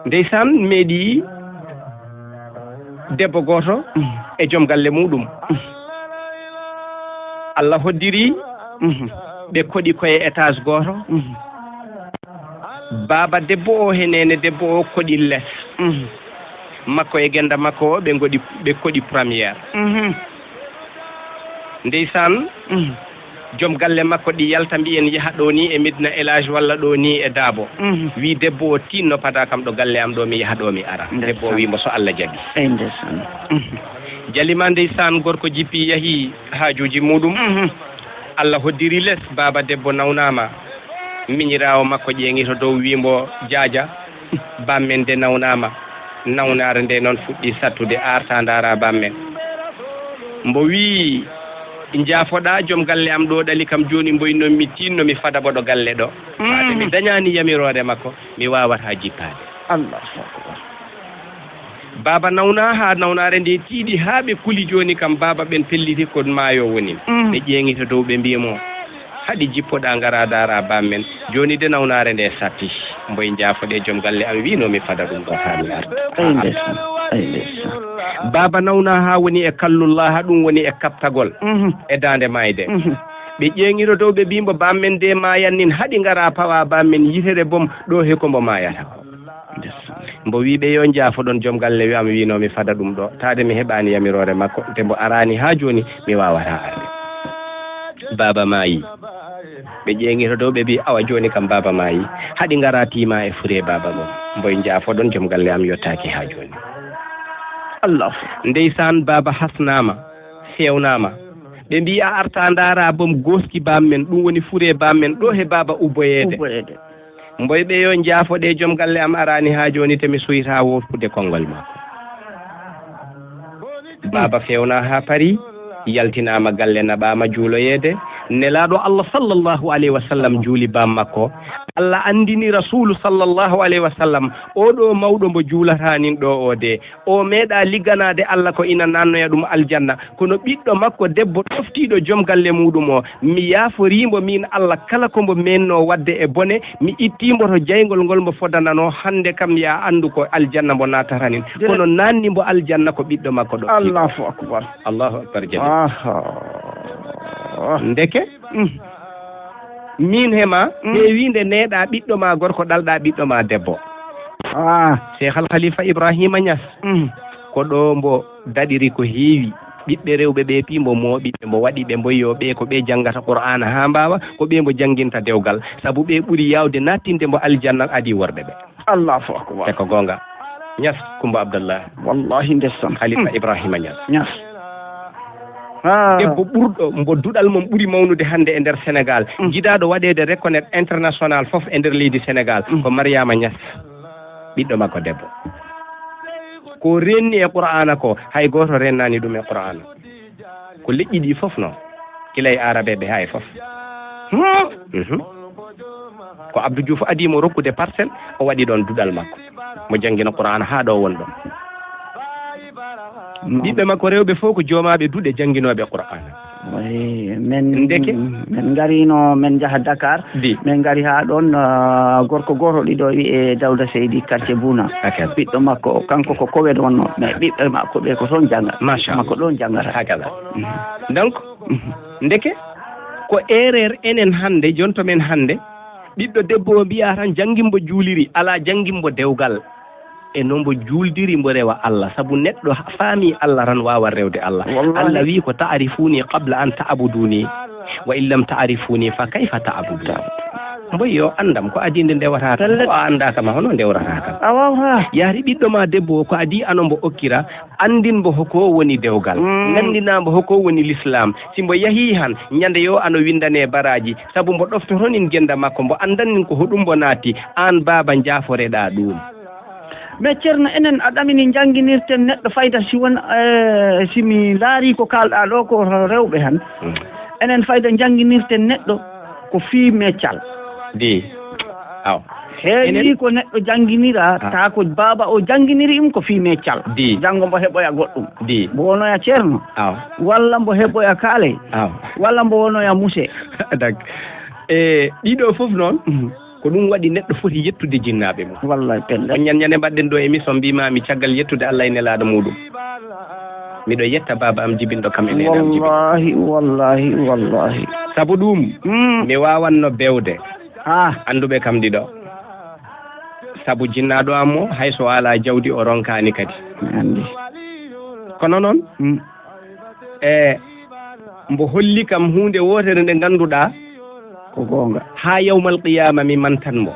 Ndeysaan, meeɗi debbo gooto, mhm, e joom galle muuɗum. Mhm. Allah hoddiri, mhm, ɓe koɗi koye étage gooto. Mhm. Baaba debbo o he neene debbo o koɗi les. Mhm. Makko e gennda makko o, ɓe ngoɗi, ɓe koɗi première. Mhm. Ndeysaan, mhm, joom galle makko ɗi yalta, mbiyen yaha ɗo ni e Medina Elage walla ɗo ni e Daabo. Mhm. Wi debbo o, tinno pada kam ɗo galle am ɗo, mi yaha ɗo mi ara. Ndeysaan. Debbo o wi mbo so Allah jaɓi. Ey, ndeysaan. Mhm. Jalima ndeysaan, gorko jippi yahi haajuuji muuɗum. Mhm. Allah hoddiri les, baaba debbo nawnaama. Miñiraawo makko ƴeeŋi to dow, wi mbo, jaaja, bammen de nawnaama. Nawnaare nde noon fuɗɗi sattude, arta ndaara bammen. Mbo wi, njaafoɗaa, joom galle am ɗo ɗali kam jooni, mboy noon mi tinno mi fada mbo ɗo galle ɗo. Mm. Haa nde mi dañaani yamiroore makko, mi waawataa jippaade. Allahu akbar. Baaba nawna haa nawnaare nde tiiɗi haa ɓe kuli jooni kam, baaba ɓen pelliti ko maayo woni. Mm. Ɓe ƴeeŋi to dow, ɓe mbiyi mo, haɗi jippoɗaa ngaraa ndaara bammen. Jooni de nawnaare nde satti. Mboy njaafoɗee, joom galle am wiinoo mi fada ɗum ɗo haa mi arta. Ay ndeysaan, ay ndeysaan. Baaba nawna haa woni e kallullah, haa ɗum woni e kaɓtagol. Mhm. E daande maayde. Mhm. Ɓe ƴeeŋi to dow, ɓe mbiyi mbo bammen de maayan nin, haɗi ngaraa pawaa bammen yitere boom ɗo he ko mbo maayata ko. Mbo wi ɓe yo njaafoɗon, joom galle wi am wiinoo mi fada ɗum ɗo, taade mi heɓaani yamiroore makko, nde mbo araani haa jooni mi waawataa arde. Baaba maayi. Ɓe ƴeeŋi to dow, ɓe mbi, awa jooni kam baaba maayi, haɗi ngaraa tiima e furee baaba mon. Mboy njaafoɗon, joom galle am yottaaki haa jooni. Allah. Ndeysaan, baaba hasnaama, feewnaama. Ɓe mbi a arta ndaara boom gooski bammen, ɗum woni furee bammen, ɗo he baaba ubboyeede. Ubboyeede. Mboy ɓe yo njaafoɗee, joom galle am araani haa jooni te mi suytaa woofude konngol makko. Baaba feewna haa pari, yaltinaama galle, naɓaama juuloyeede, Nelaaɗo Allah sallallahu alayhi wa sallam juuli baam makko. Allah anndini Rasuulu sallallahu alayhi wa sallam, oo ɗoo mawɗo mbo juulataa nin ɗoo oo dee, o meeɗaa ligganaade Allah ko ina naannoya ɗum aljanna. Kono ɓiɗɗo makko debbo ɗoftiiɗo jom galle muuɗum o, mi yaaforii mbo miin Allah kala ko mbo meennoo waɗde e bone, mi ittii mbo to jayngol ngol mbo fodananoo, hannde kam yaa anndu ko aljanna mbo naatata nin. Kono naanni mbo aljanna ko ɓiɗɗo makko ɗoftiiɗo. Allahu akbar. Allahu akbar, jami. Aha. Ndeke, mm, miin he ma, mm, heewii nde neeɗaa ɓiɗɗo ma gorko, ɗalɗaa ɓiɗɗo ma debbo. Ah. Cheikh Al Khalifa Ibrahima Niass, mm, ko ɗo mbo daɗiri ko heewi. Ɓiɓɓe rewɓe ɓe pii mbo mooɓi ɓe, mbo waɗi ɓe, mbo yo ɓe ko ɓe janngata Qur'aana haa mbaawa, ko ɓe mbo jannginta dewgal. Sabu ɓe ɓuri yaawde nattinde mbo aljanna adii worɓe ɓe. Allahu akbar. E ko goonga. Niass Kumba Abdallah. Wallahi, ndesan. Khalifa, mm, Ibrahima Niass. Niass. Ah. Debbo ɓurɗo, mbo duɗal mum ɓuri mawnude hannde e nder Sénégal, mm, jiɗaaɗo waɗeede reconnaître international fof e nder leydi Sénégal, mm, ko Mariama Niass, ɓiɗɗo makko debbo. Ko renni e Qur'aana ko, hay gooto rennaani ɗum e Qur'aana. Ko leƴƴi ɗi fof noon, gila e Aarabeeɓe haa e fof. Hmm. Mhm. Ko Abdou Diouf adii mo rokkude parcelle, o waɗi ɗoon duɗal makko. Mo janngina Qur'aana haa ɗo won ɗo. Ɓiɓɓe makko rewɓe fof ko joomaaɓe duɗe jannginooɓe Qur'aana. Wayi, men, ndeke, men ngariino, men njaha Dakar. Di. Men ngari haa ɗoon, ah, gorko gooto ɗiɗo wiyee Dawda Seydi, quartier Bouna. Akan. Ɓiɗɗo makko, kanko ko Kowet wonnoo, mais ɓiɓɓe makko ɓe ko toon jannga. Machallah. Makko ɗoon janngata. Hakada. Mhm. Donc, mhm, ndeke, ko erreur enen hannde, jonto men hannde, ɓiɗɗo debbo o mbiyaa tan janngin mbo juuliri, alaa janngin mbo dewgal. E no mbo juuldiri mbo rewa Allah, sabu neɗɗo faami Allah tan waawa rewde Allah. Wallahi. Allah wii ko ta'rifuni qabla an ta'buduni, wa in lam ta'rifuni fa kayfa ta'budun. Mboy yo anndam ko adii nde ndewata kam. Pellet. Ko a anndaa kam, hono ndewrata kam? A waawata. Yaari ɓiɗɗo ma debbo o ko adii ano mbo okkira, anndin mbo hoko woni dewgal. Mm. Nanndinaa mbo hoko woni l'islam. Si mbo yahii han, ñande yo ano winndane baraaji, sabu mbo ɗoftoto nin gennda makko, mbo anndan nin ko hoɗum mbo naatti, aan baaba njaaforeɗaa ɗum. Mais Ceerno, enen a ɗamini njannginirten neɗɗo fayda si won, eh, si mi laarii ko kaalɗaa ɗo ko rewɓe han. Mm. Enen fayda njannginirten neɗɗo ko fii meccal. Di. Aw. Heewii ko neɗɗo jannginira, ah, taa ko baaba o jannginiri ɗum ko fii meccal. Di. Janngo mbo heɓoya goɗɗum. Di. Mbo wonoya ceerno. Aw. Walla mbo heɓoya kaaley. Aw. Walla mbo wonoya muse. Dak. E ɗiɗo fof noon, mhm, ko ɗum waɗi neɗɗo foti yettude jinnaaɓe mum. Wallahi, pellet. On ñan ñande mbaɗɗen ɗo émission, mbiimaami caggal yettude Allah e nelaaɗo muuɗum, miɗo yetta baaba am jibinɗo kam e neene am jibinɗo. Wallahi, wallahi, wallahi. Sabu ɗum, mm, mi waawanno bewde. Ah. Annduɓe kam ɗiɗo. Sabu jinnaaɗo am o, hay so alaa jawdi, o ronkaani kadi. Mi anndi. Kono noon, mm, e mbo holli kam huunde wootere nde ngannduɗaa, ko goonga, haa yawmal qiyaama mi mantan mbo.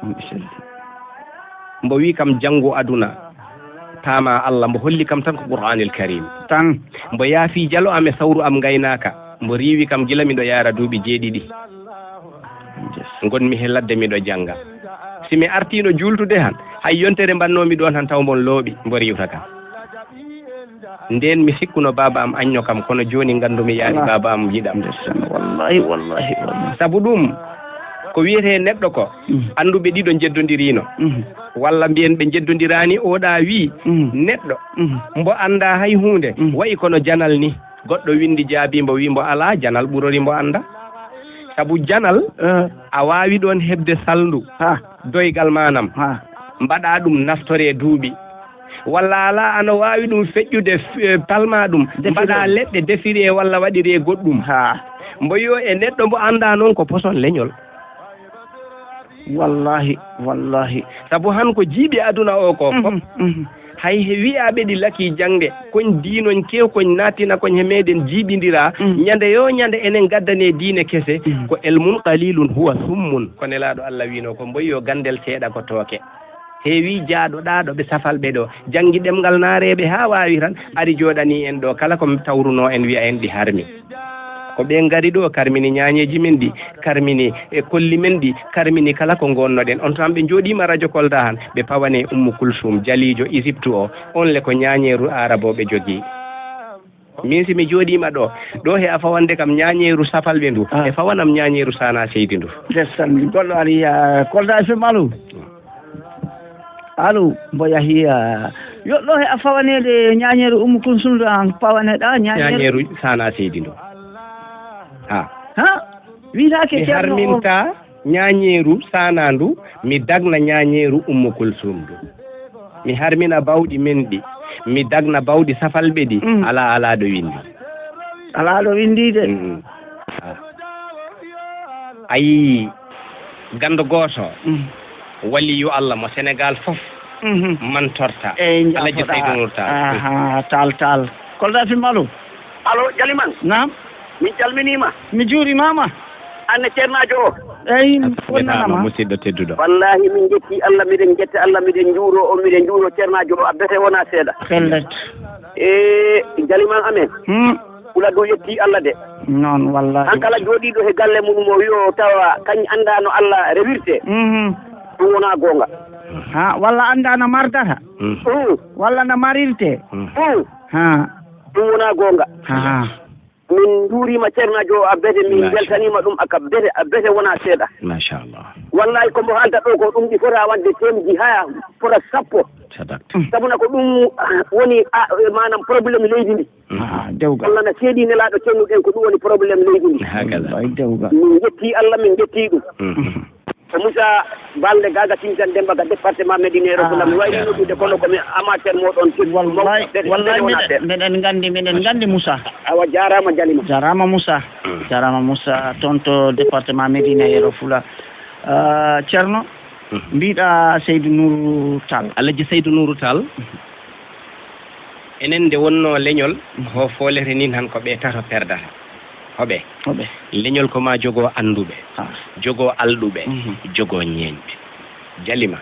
Ɗum selli. Mbo wi kam janngu aduna, paama Allah, mbo holli kam tan ko Qur'aanil Kariim. Tan. Mbo yaafi jalo am e sawru am ngaynaaka, mbo riiwi kam gila miɗo yaara duuɓi jeeɗiɗi. Yes. Ngonmi he ladde miɗo jannga. Si mi artiino juultude han, hay yontere mbannoomi ɗoon han taw mbon looɓi, mbo riiwta kam. Ndeen mi sikkuno baaba am añño kam, kono jooni nganndumi yaari baaba am yiɗam. Ndeysaan, wallahi, wallahi, wallahi. Sabu ɗum, ko wiyetee neɗɗo ko, mm, annduɓe ɗiɗo njeddondiriino. Mm. Walla mbiyen ɓe njeddondiraani, oɗa wii, mm, neɗɗo, mm, mbo anndaa hay huunde, mm, wayi kono janal ni. Goɗɗo winndi jaabii mbo, wii mbo alaa, janal ɓurori mbo annda. Sabu janal, eh, a waawi ɗoon heɓde salndu, ha, doygal maanam, ha, mbaɗa ɗum naftoree duuɓi. Walla alaa, ano waawi ɗum feƴƴude, f-, eh, palma ɗum, defiree, mbaɗa leɗɗe, defiree walla waɗiree goɗɗum. Ha. Mbo yo e neɗɗo mbo anndaa noon ko poson leñol. Wallahi, wallahi. Sabu han ko jiiɓi aduna o ko, mhm, fof. Mhm. Hay he wiyaaɓe ɗi lakii jaŋde, koñ diinoñ kew koñ naattina koñ he meeɗen jiiɓindira, mm, ñande yo ñande enen ngaddane diine kese, mm, ko ilmun qalilun huwa summun. Ko Nelaaɗo Allah wiino ko mboy yo ganndel seeɗa ko tooke. Heewi jaaɗo ɗaaɗo ɓe safal ɓe ɗo, janngi ɗemngal naareeɓe haa waawi tan, ari jooɗanii en ɗo kala ko tawrunoo en wiya en ɗi harmi. Ko ɓe ngari ɗo, karmini ñaañeeji men ɗi, karmini e kolli men ɗi, karmini kala ko ngonnoɗen. On tan ɓe njooɗiima radio Kolda han, ɓe pawane Ummu Kulsum, jaliijo Isiptu o, on le ko ñaañeeru Aarabooɓe jogii. Min si mi jooɗiima ɗo, ɗo he a fawande kam ñaañeeru Safalɓe ndu, ah, e fawanam ñaañeeru Saana Seydi ndu. Ndeysaan, goɗɗo ari, ah, Kolda F M, allo? Allo, mbo yahi, ah, yo ɗo he a fawaneede ñaañeeru Ummu Kulsum ndu, an pawaneɗa ñaañeeru? Ñaañeeru Saana Seydi ndu. Ha. Ha? Wiitaake mi ceerno o. Harminta ñaañeeru Saana ndu, mi dagna ñaañeeru Ummu Kulsum ndu. Mi harmina bawɗi men ɗi, mi dagna bawɗi Safalɓe ɗi, mhm, alaa, alaa ɗo winndi. Alaa ɗo winndi de. Mhm. Ah. A yii ganndo gooto, mhm, waliyu Allah mo Senegaal fof, mhm, mantorta. Eyi, Alhaji jaafoɗa. Seydou Nour Tall. Aha, Tall, Tall. Kolda F M, allo? Allo, Jaliman? Naam? Min calminiima. Mi juurimaama. Aan ne ceernaajo o. Eyi, a salminaama, wonnanama. Musidɗo tedduɗo. Wallaahi, min njetti Allah, miɗen njetta Allah, miɗen njuuro on, miɗen njuuro ceernaajo o, a bete wonaa seeɗa. Pellet. E Jaliman amen. Hmm. Pula du yetti Allah de. Noon, wallaahi. Aan kala jooɗiiɗo he galle mum o wi'o tawa kañ anndaa no Allah rewirte. Mhm. Ɗum wonaa goonga. Ha, walla anndaa no mardata. Mhm. Hmm. Walla no marirte. Mhm. Hmm. Ha. Ɗum wonaa goonga. Ha. Min njuuriima ceernaajo o a bete, min mbeltaniima ɗum a ka bete, a bete wonaa seeɗa. Machallah. Wallaahi ko mbo haalta ɗo ko ɗum ɗi fota waɗde temji haya fota sappo. Sadakta. Sabu na ko ɗum woni a, maanaam problème leydi ndi. Ah, dewgal. Walla na seedi nelaaɗo cennuɗen ko ɗum woni problème leydi ndi. Hakaza. Wallahi dewgal. Min njetti Allah, min njetti ɗum. Mhm. Ko Moussa Balde Gaga Tintan Demba ga département Médina Yoro Fula. Mi wayli noddude kono ko mi amateur moɗon. Wallahi, wallahi, miɗen, miɗen nganndi, miɗen nganndi Moussa. Awa jaaraama Jalima. Jaaraama Moussa. Mm. Jaaraama Moussa, toon to département Médina Yoro Fula. Ah, Ceerno, mhm, mbiɗa Seydou Nourou Tall. Alhaji Seydou Nourou Tall. Mhm. Enen nde wonnoo leñol, mhm, ko foolere nin han ko ɓe tato perdata. Hoɓe? Hoɓe? Leñol ko ma jogoo annduɓe, ah, jogoo alɗuɓe, mhm, jogoo ñeeñɓe. Jalima,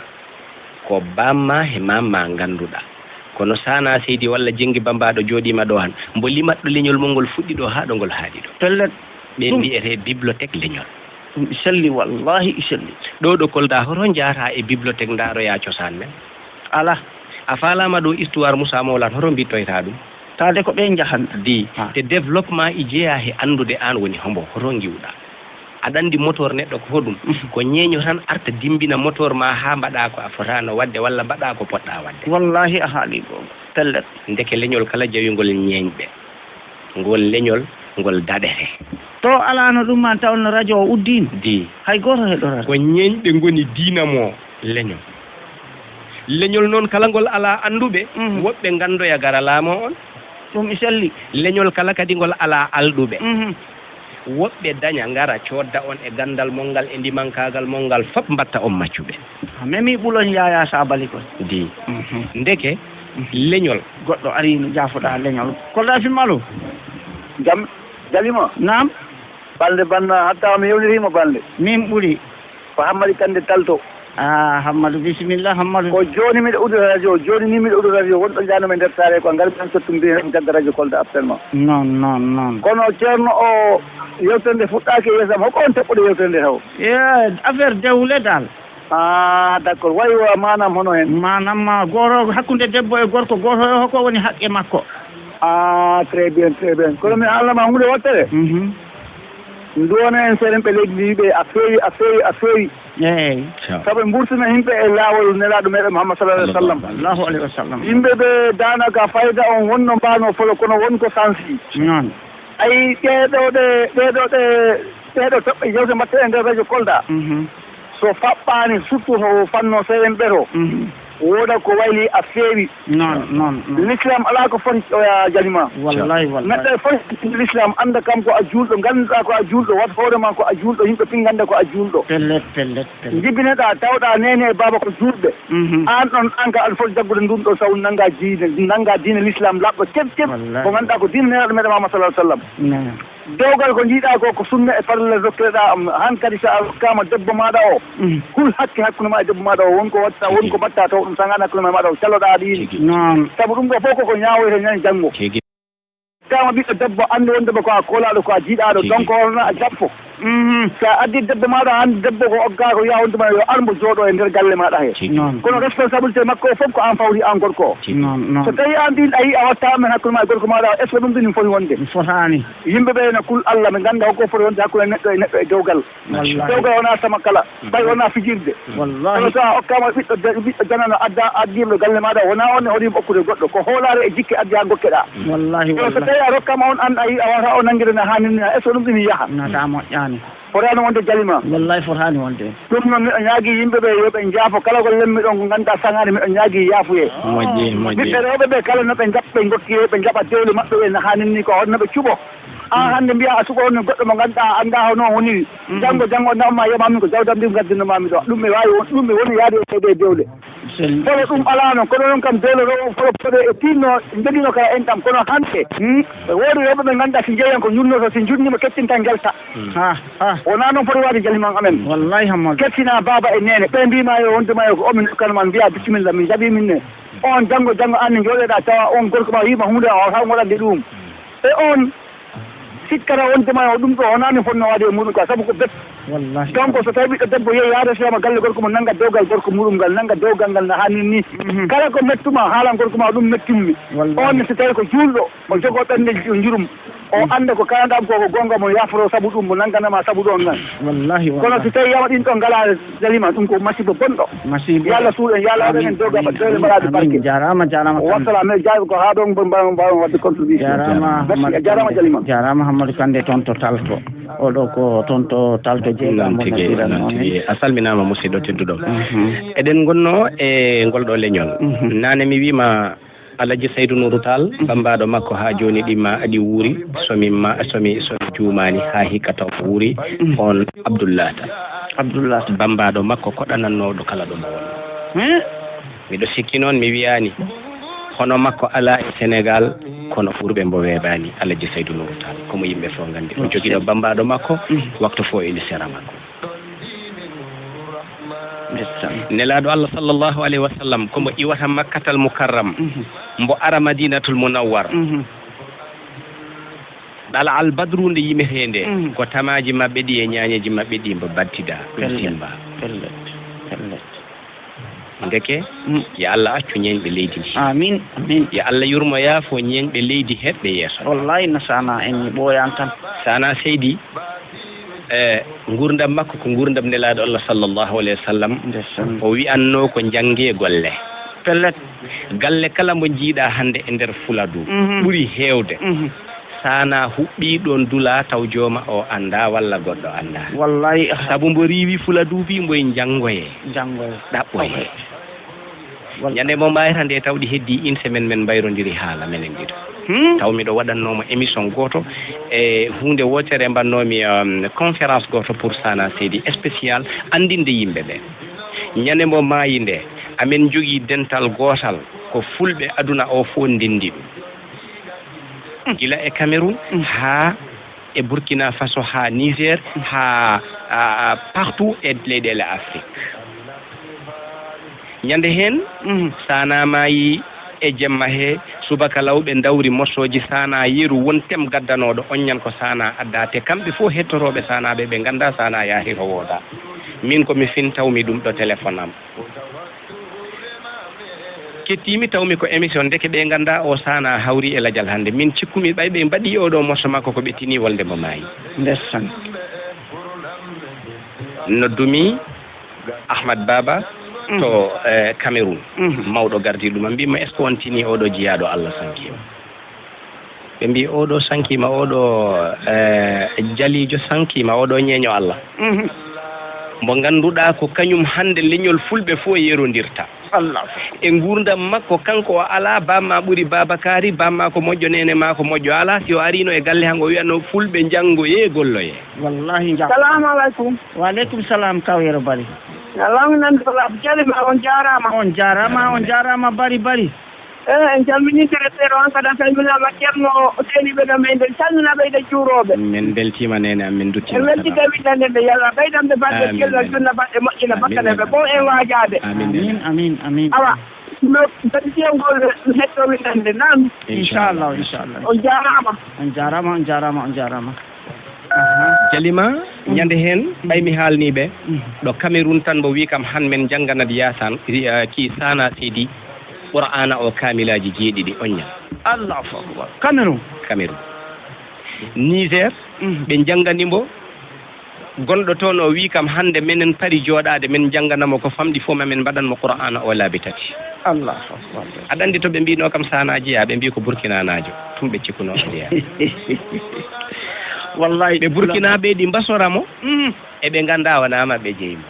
ko baamma he maamma ngannduɗaa. Kono Saana Seydi walla Jenngi Bammbaaɗo jooɗiima ɗo han, mbo limatɗo leñol mum ngol fuɗɗi ɗo haa ɗo ngol haaɗi ɗo. Pellet. Ɓe ɗum mbiyetee bibliothèque leñol. Ɗum selli, wallahi selli. Ɗo ɗo Kolda, hoto njaataa e bibliothèque ndaaroyaa cosaan men? Alaa. A faalaama ɗo histoire Moussa Mawlan, hoto mbittoytaa ɗum? Taade ko ɓe njahan. Di, ah, te développement i jeyaa he anndude aan woni hombo, hoto ngiwɗaa. Aɗa anndi moteur neɗɗo ko hoɗum? Mhm. Ko ñeeño tan arta dimbina moteur ma haa mbaɗaa ko a fotaano waɗde walla mbaɗaa ko poɗɗaa waɗde. Wallahi a haali goonga. Pellet. Ndeke leñol kala jawingol ñeeñɓe, ngol leñol ngol daɗete. To alaano ɗum ma taw no radio o uddiino. Di. Hay gooto heɗorataa. Ko ñeeñɓe ngoni dynamo leñol. Leñol noon kala ngol alaa annduɓe, mhm, woɓɓe nganndoya gara laamoo on. Ɗum e selli. Leñol kala kadi ngol alaa alɗuɓe. Mhm. Woɓɓe daña ngara coodda on e ganndal mon ngal e ndimankaagal mon ngal fof mbatta on maccuɓe. A memi ɓulon Yaya Sabali kon. Di. Mhm. Ndeke, mhm, leñol. Goɗɗo ari no jaafoɗaa leñol. Kolda F M, allo? Jam, Jalima? Naam? Balde banna hatta mi yewniriima balde. Min ɓuri. Ko Hammadi Kande Talto. Ah, Hammadu, bisimilla, Hammadu. Ko jooni miɗo uddo radio, jooni ni miɗo uddo radio, wonɗo jaano men nder saare ko ngal men sottu mbiyen jagga radio Kolda actuellement. Noon, noon, noon. Kono ceerno o yewtere nde fuɗɗaaki e yeesam, hoko on toɓɓude yewtere nde taw? Eh, affaire dewle dal. Ah, d'accord. Wayi wa maanaam hono hen? Maanaam ma gooto hakkunde debbo e gorko gooto o, hoko woni haqqe makko? Ah, très bien, très bien. Kono mi haalnama huunde wattere. Mhm. Nduwona en seerenɓe leydi ndi, ɓe a feewi, a feewi, a feewi. Eeyi. Sabu ɓe mburtina yimɓe e laawol nelaaɗo meɗen Muhammad sallallahu alaihi wasallam. Allahu alaihi wasallam. Yimɓe ɓe daanaka fayda on wonno mbaano folo kono won ko sansi. Noon. Ayi, ɗeeɗo ɗe, ɗeeɗo ɗe, ɗeeɗo toɓɓe jewte mbaɗte e nder radio Kolda. Mhm. So faɓɓaani, surtout ho fanno seerenɓe to. Mhm. Wooda ko wayli a feewi. Noon, noon, noon. L'islam alaa ko foti, oya Jalima. Wallahi, wallahi. Neɗɗo e foti l'islam, annda kam ko a juulɗo, ngannduɗaa ko a juulɗo, wat hoore ma ko a juulɗo, yimɓe pin ngannda ko a juulɗo. Pellet, pellet, pellet. Njibbineɗaa, tawɗaa neene e baaba ko juulɓe. Mhm. Aan ɗon, aan ka aɗa foti jaggude ndun ɗo sawu nannga diine, nannga diine l'islam laaɓɗo ceb ceb. Wallahi. Ko ngannduɗaa ko diine nelaaɗo meɗen Muhammad sallallahu alaihi wasallam. Naam. Dewgal ko njiiɗaa ko, ko sunna e farilla rokkeɗaa am. Han kadi so a rokkaama debbo maaɗa o, mm, hul hakke hakkunde ma e debbo maaɗa o. Won ko watta, won ko mbatta taw ɗum saŋaani hakkunde ma e maaɗa o, caloɗaa ɗiin. Tigi. Noon. Sabu ɗum ɗo fof koko ñaawoyta ñande janngo. Tigi. Taama ɓiɗɗo debbo, anndu won debbo ko a koolaaɗo, ko a jiiɗaaɗo, tigi, donc on a jappo. Mhm. So a addi debbo maaɗa, hannde debbo ko oggaa ko yaha on tuma yo armbo jooɗo e nder galle maaɗa he. Noon. Kono responsabilité makko o fof ko an fawri an gorko o. Noon, noon. So tawi an ɗin a yi a watta men hakkunde ma e gorko maaɗa o, est ce que ɗum ɗin foti wonde? Mi fotaani. Yimɓe ɓe no kul Allah ɓe ngannda ko foti wonde hakkunde neɗɗo e neɗɗo e dewgal. Wallahi. Dewgal wona sama kala, ɓay wona fijirde. Wallahi. Kono so a okkama ɓiɗɗo de-, ɓiɗɗo janano adda addiɓe galle maaɗa, wona on ne hoɗi okkude goɗɗo, ko hoolaare e jikke addi ha gokkeɗa. Wallahi, kono so wallahi. Tawi a rokkama on an a yi a wata o nangirde no hannirni, est ce que ɗum ɗum yaha? Nata moƴƴani. Fotaani wonde jalima. Wallahi fotaani wonde. Ɗum noon miɗo ñaagi yimɓe ɓe yo ɓe njaafo kala ko lemmi ɗon ko ngannduɗaa saŋaade miɗo ñaagi yaafuye. Moƴƴi, moƴƴi. Ɓiɓɓe rewɓe ɓe kala no ɓe njaɓ ɓe ngokki ɓe njaɓa dewle maɓɓe ɓe no hannirni ko hono ɓe cuɓo. An hannde mbiya a suɓo on goɗɗo mo ngannduɗaa a anndaa hono o woniri. Janngo janngo nawma yema min ko jawdam ndi ngaddunomaami ɗo. Ɗum mi waawi won ɗum mi woni yaade e ɗe dewle. Kono ɗum alaa noon kono noon kam dewle ɗo folo folo e tinno jogino kala en ɗam kono hannde. Woodi rewɓe ɓe ngannduɗaa si njeyan ko njunnoto si njunniima kettinta ngelta. Ha, ha. Wonaa noon foti waade jaliman amen. Wallahi Hammadu. Kettina baaba e neene ɓe mbiima yo wonde ma yo ko omin nokkan ma mbiya bisimilla min jaɓi min ne. On janngo janngo an ne njooɗeɗaa tawa on gorko ma wiima huunde o taw ngoɗande ɗum. E on sikkata wonde ma o ɗum ɗo wonaa ne fotno waade e muɗum ka sabu ko bet. Wallahi. Donc so tawi ɓiɗɗo debbo yehi yaade siyama galle gorko mum nannga dewgal gorko muɗum ngal nannga dewgal ngal no hannirni. Kala ko mettuma haalan gorko ma ɗum mettimmi. Wallahi. On ne so tawi ko juulɗo o jogoo ɓernde njurum. O annda ko kalanɗam ko ko goonga mo yaforo sabu ɗum mo nannganama sabu ɗon nan. Wallahi. Kono so tawi yama ɗin ɗon ngala jalima ɗum ko masibo bonɗo. Masibo. Yo Allah suuɗ en yo Allah waɗan en dewgal ɓe dewle mbaɗaɗe barke. Jarama jarama. Wassalam e jaabi ko haa ɗon mbawon mbawon wadde contribution. Jarama. Merci a jarama jalima. Jarama Hammadu Kande toon to Talto. Oɗo ko toon to Talto jeega mo tigi. A salminama musidɗo tedduɗo. Eɗen gonno e ngol ɗo leñol. Nane mi wima Alaji Saydu Nuuru Taal, bammbaaɗo makko haa jooni ɗi ma ɗi wuuri, so mi ma so mi so mi juumaani haa hikka taw wuuri. On Abdullaata. Abdullaata. Bammbaaɗo makko koɗanannooɗo kala ɗo mo woni. Miɗo sikki noon mi wiyaani hono makko alaa e Senegaal, kono ɓurɓe mbo weeɓaani Alaji Saydu Nuuru Taal ko mo yimɓe fof nganndi o jogiɗo bammbaaɗo makko. Waktu fof ene sera makko. Nelaaɗo Allah sallallahu alayhi wa sallam ko mbo iwata Makkatal Mukarram, mbo ara Madinatul Munawwar. Ɗala al badru nde yimetee nde ko tamaaji maɓɓe ɗi e ñaañeeji maɓɓe ɗi mbo battida ɗum simba. Pellet. Pellet. Ndeke yo Allah accu ñeeñɓe leydi ndi. Amin amin. Yo Allah yurmo yaafo ñeeñɓe leydi heɓɓe yeeso. Wallahi no sana en mi ɓooyan tan. Sana seydi. E nguurndam makko ko nguurndam nelaaɗo Allah sallallahu alayhi wa sallam. O wi'annoo ko njanngee golle. Pellet. Galle kala mbo njiiɗaa hannde e nder Fuladu ɓuri heewde. Sana huɓɓii ɗoon dulaa taw jooma o anndaa walla goɗɗo anndaa. Wallahi. Sabu mbo riiwi Fuladu bii mboy njanngoyee. Njanngoyee. Ɗaɓɓoyee. Ñande mo mbayata nde tawɗi heddi une semaine men mbayrondiri haala menen ɗiɗo. Taw miɗo waɗannoomo émission gooto e huunde wootere mbannoomi conférence gooto pour sana seydi spécial anndinde yimɓe ɓe. Ñande mo maayi nde amen njogii dental gootal ko fulɓe aduna o fof ndenndi ɗum. Gila e Cameroun haa e Burkina Faso haa Niger haa partout e leyɗeele Afrique. Ñande heen sana maayi e jemma he subaka law ɓe ndawri morsooji sana yeru won tem gaddanooɗo oññan ko sana adda te kamɓe fof hettotooɓe sanaaɓe ɓe ngannda sana yaahi to wooda. Min ko mi fin tawmi ɗum ɗo téléphone am. Kettiimi tawmi ko émission ndeke ɓe ngannda o sana hawri e lajal hannde min cikkumi ɓay ɓe mbaɗi oɗo morso makko ko ɓe tini wolde mo maayi. Ndesan. Noddumi Ahmad Baba to Cameroun. Mawɗo gardi ɗuma mbima est ce que on tini oɗo jiyaaɗo Allah sankiima? Ɓe mbi oɗo sankiima oɗo jaliijo sankiima oɗo ñeeño Allah. Mbo ngannduɗaa ko kañum hannde leñol fulɓe fof yerondirta. Allah. E nguurndam makko kanko o alaa bamma ɓuri babakari bamma ko moƴƴo nene ma ko moƴƴo alaa si o arino e galle hango wiyatno fulɓe njanngoye golloye. Wallahi jam. Salamu aleykum. Wa aleykum salam kaw yero bari. Allahu nan ko lab jali ma on jarama. On jarama on jarama bari bari. Eh, en calmini directeur on kadi a salminama ceerno seyni ɓe ɗo men nden salmina ɓeyde juuroɓe. Min beltima nene am min dutti en welti tawi nande nde yalla ɓeydande baɗɗe kelal junna baɗɗe moƴƴina bakkane ɓe fof en wajaɓe. Amin amin amin. Awa no kadi tiyangol hettowi nande nam. Inchallah inchallah. On jarama. On jarama on jarama on jarama. Jalima, ñande heen, ɓay mi haalnii ɓe, ɗo Cameroun tan mbo wii kam han men njannganat Yaasan, wi-, eh, kii Saana Seydi, Qur'aana o kaamilaaji jeeɗiɗi, oññal. Allahu akbar. Cameroun. Cameroun. Niger, ɓe njanngani mbo, gonɗo toon o wii kam hannde menen pari jooɗaade, men njanngana mo ko famɗi fof, ma men mbaɗan mo Qur'aana o laabi tati. Allahu akbar. Aɗa anndi to ɓe mbiinoo kam Saana jeyaa, ɓe mbii ko Burkinaanaajo, tun ɓe cikkunoo o jeyaa. Wallahi. Ɓe Burkinaaɓe ɗi mbasora mo, eɓe nganndaa wonaa maɓɓe jeyi mo.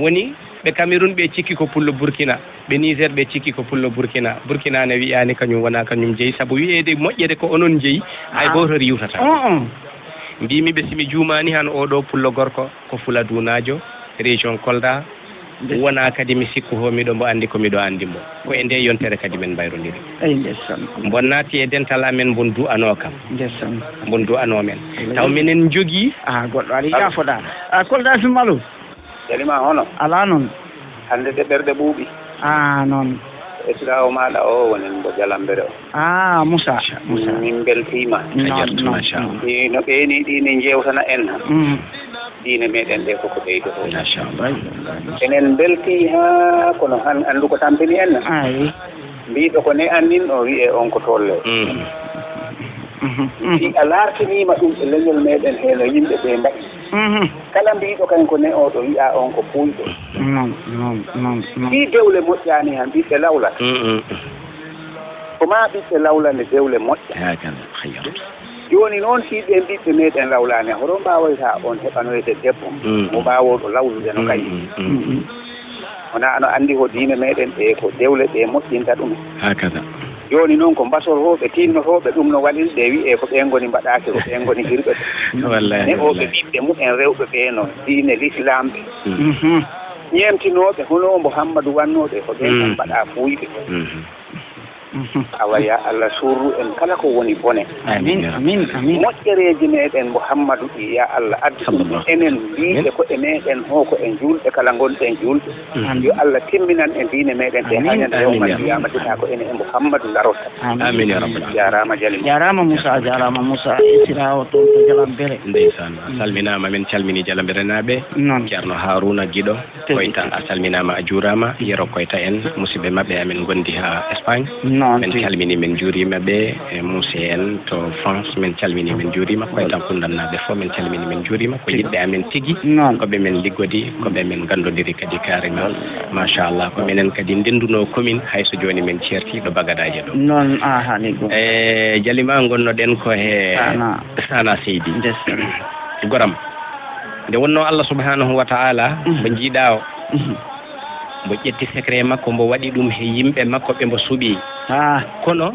Woni ɓe Cameroun ɓe cikki ko pullo Burkina, ɓe Niger ɓe cikki ko pullo Burkina. Burkina ne wiyaani kañum wonaa kañum jeyi, sabu wiyeede moƴƴere ko onon jeyi, hay gooto riiwtata. Mbiimi ɓe, si mi juumaani han, oo ɗoo pullo gorko ko Fuladunaajo, région Kolda. Wonaa kadi mi sikku ho, miɗo mbo anndi ko miɗo anndi mbo. Ko e nde yontere kadi men mbayrondiri. Ay, ndeysaan. Mbon naati e dental amen, mbon du'anoo kam. Ndeysaan. Mbon du'anoo men. Taw menen njogii. Ah, goɗɗo ari yaafoɗaa. Ah, Kolda F M allo. Jalima hono? Alaa noon. Hannde de ɓerɗe ɓuuɓi. Ah, noon. E silaawo maaɗa o woni mbo Jalambere o. Ah, Moussa, Moussa. Min mbeltiima. Noon, noon, noon. Ɗi no ɓeeni ɗi ne njeewtana en. Mm. Diine meɗen ɗe koko ɓeydoto. Machallah. Enen mbelti haa kono han anndu ko tampini en. Ay. Mbiɗo ko ne annin o wi'e on ko tolle. Mm. Mhm, mhm. Si a laartiniima ɗum e leñol meɗen he no yimɓe ɓe mbaɗi. Mhm. Kala mbiɗo kan ko ne oɗo wi'a on ko puuyɗo. Noon, noon, noon, noon. Si dewle moƴƴaani han ɓiɓɓe lawlata. Mm, mm, mm. Ko ma ɓiɓɓe lawlane dewle moƴƴa. Hakada, khayyar. Jooni noon, si ɓeen ɓiɓɓe meɗen lawlaani, horo mbaawayta on heɓanoyde debbo mo ɓaawooɗo lawlude no kay? Wonaa ano anndi ko diine meɗen ɗe, ko dewle ɗe moƴƴinta ɗum. Hakada. Jooni noon, ko mbasorooɓe, tiinnotooɓe ɗum no waɗiri, ɗe wi'e ko ɓeen ngoni mbaɗaaki, ko ɓeen ngoni hirɓe ɓe. Wallahi, ne'ooɓe wallahi. Ɓiɓɓe mumen rewɓe ɓe noon, diine Lislaam ɓe. Ñeemtinooɓe, hono Muhammadu wannooɓe, ko ɓeen tan mbaɗa fuuyɓe. Awa, ya Allah, surru en kala ko woni bone. Amin, amin, amin. Moƴƴereeji meɗen Muhammadu ɗi, ya Allah, addu ɗum enen mbiiɓe ko e meɗen ho, ko en juulɓe, kala ngonɗen juulɓe. Yo Allah timminan en diine meɗen ɗe haa ñande yawmal qiyaama, taa ko enen e Muhammadu ndarotta. Amin, ya rabbal alamin. Jaaraama Jalima. Jaaraama Moussa, jaaraama Moussa. E Sirawo toon to Jalambere. Ndeysaan, a salminaama, min calmini Jalamberenaaɓe. Noon. Ceerno Haruna Giɗo. Koyta, a salminaama, a juuraama. Yero Koyta en, musidɓe maɓɓe amin ngondi haa Espagne. Noon tigi. Min calmini, min juuriima ɓe, e Mousse en to France, min calmini, min juuriima. Koyta Kundannaaɓe fof, min calmini, min juuriima. Ko yiɗɓe amin tigi, ko ɓe min liggodi, ko ɓe min nganndodiri kadi carrément. Machallah, ko minen kadi ndenndunoo commune, hay so jooni min ceerti ɗo Bagadaaji ɗo. Noon, a haali ɗum. E Jalima, ngonnoɗen ko he Sana. Sana Seydi. Ndeysaan. Goram. Nde wonnoo Allah subhanahu wa ta'ala, mbo njiiɗaa o, mbo ƴetti secret makko, mbo waɗi ɗum he yimɓe makko ɓe mbo suɓii. Kono,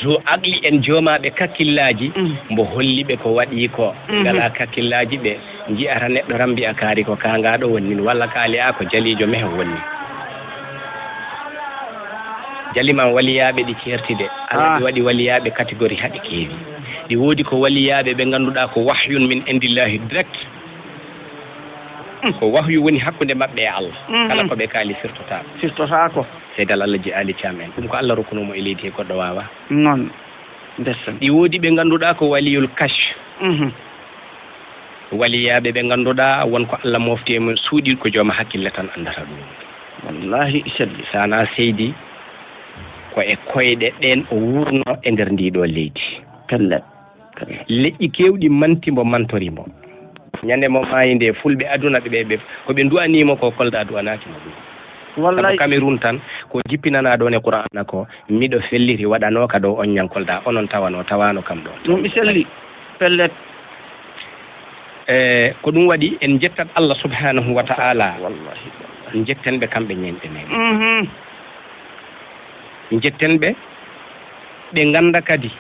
zo aqli en, joomaaɓe kakkillaaji, mbo holli ɓe ko waɗi ko. Ngalaa kakkillaaji, ɓe nji'ata neɗɗo tan mbi'a kaari ko kaangaaɗo wonni, walla kaali a ko jaliijo mehe wonni. Jalima, waliyaaɓe ɗi ceerti de. Allah ɗi waɗi waliyaaɓe catégorie haɗi keewi. Ɗi woodi ko waliyaaɓe ɓe ngannduɗaa ko wahyun min indillahi direct. Ko wahyu woni hakkunde maɓɓe e Allah. Kala ko ɓe kaali firtotaako. Firtotaako. Seydal Allah ji Ali Thiam en. Ɗum ko Allah rokkunoo mo e leydi he goɗɗo waawaa. Noon. Ndesan. Ɗi woodi ɓe ngannduɗaa ko waliyul kash. Waliyaaɓe ɓe ngannduɗaa won ko Allah mofti e mum suuɗi ko jooma hakkille tan anndata ɗum. Wallahi selli. Sana Seydi ko e koyɗe ɗeen o wuurnoo e nder ndii ɗoo leydi. Pellet. Leƴƴi keewɗi manti mbo, mantori mbo. Ñande mo maayi nde, fulɓe aduna ɓe, ɓe, ko ɓe du'anii mo ko, Kolda du'anaaki mo ɗum. Wallahi. Sabu Cameroun tan, ko jippinanaa ɗoon e Qur'aana ko, miɗo felliti waɗanooka ɗo on ñan Kolda, onon tawanoo, tawaano kam ɗoon. Ɗum i selli, pellet. E, ko ɗum waɗi en njettat Allah subhanahu wa ta'ala. Wallahi, wallahi. Njetten ɓe kamɓe ñeeñɗe men. Mhm. Njetten ɓe, ɓe ngannda kadi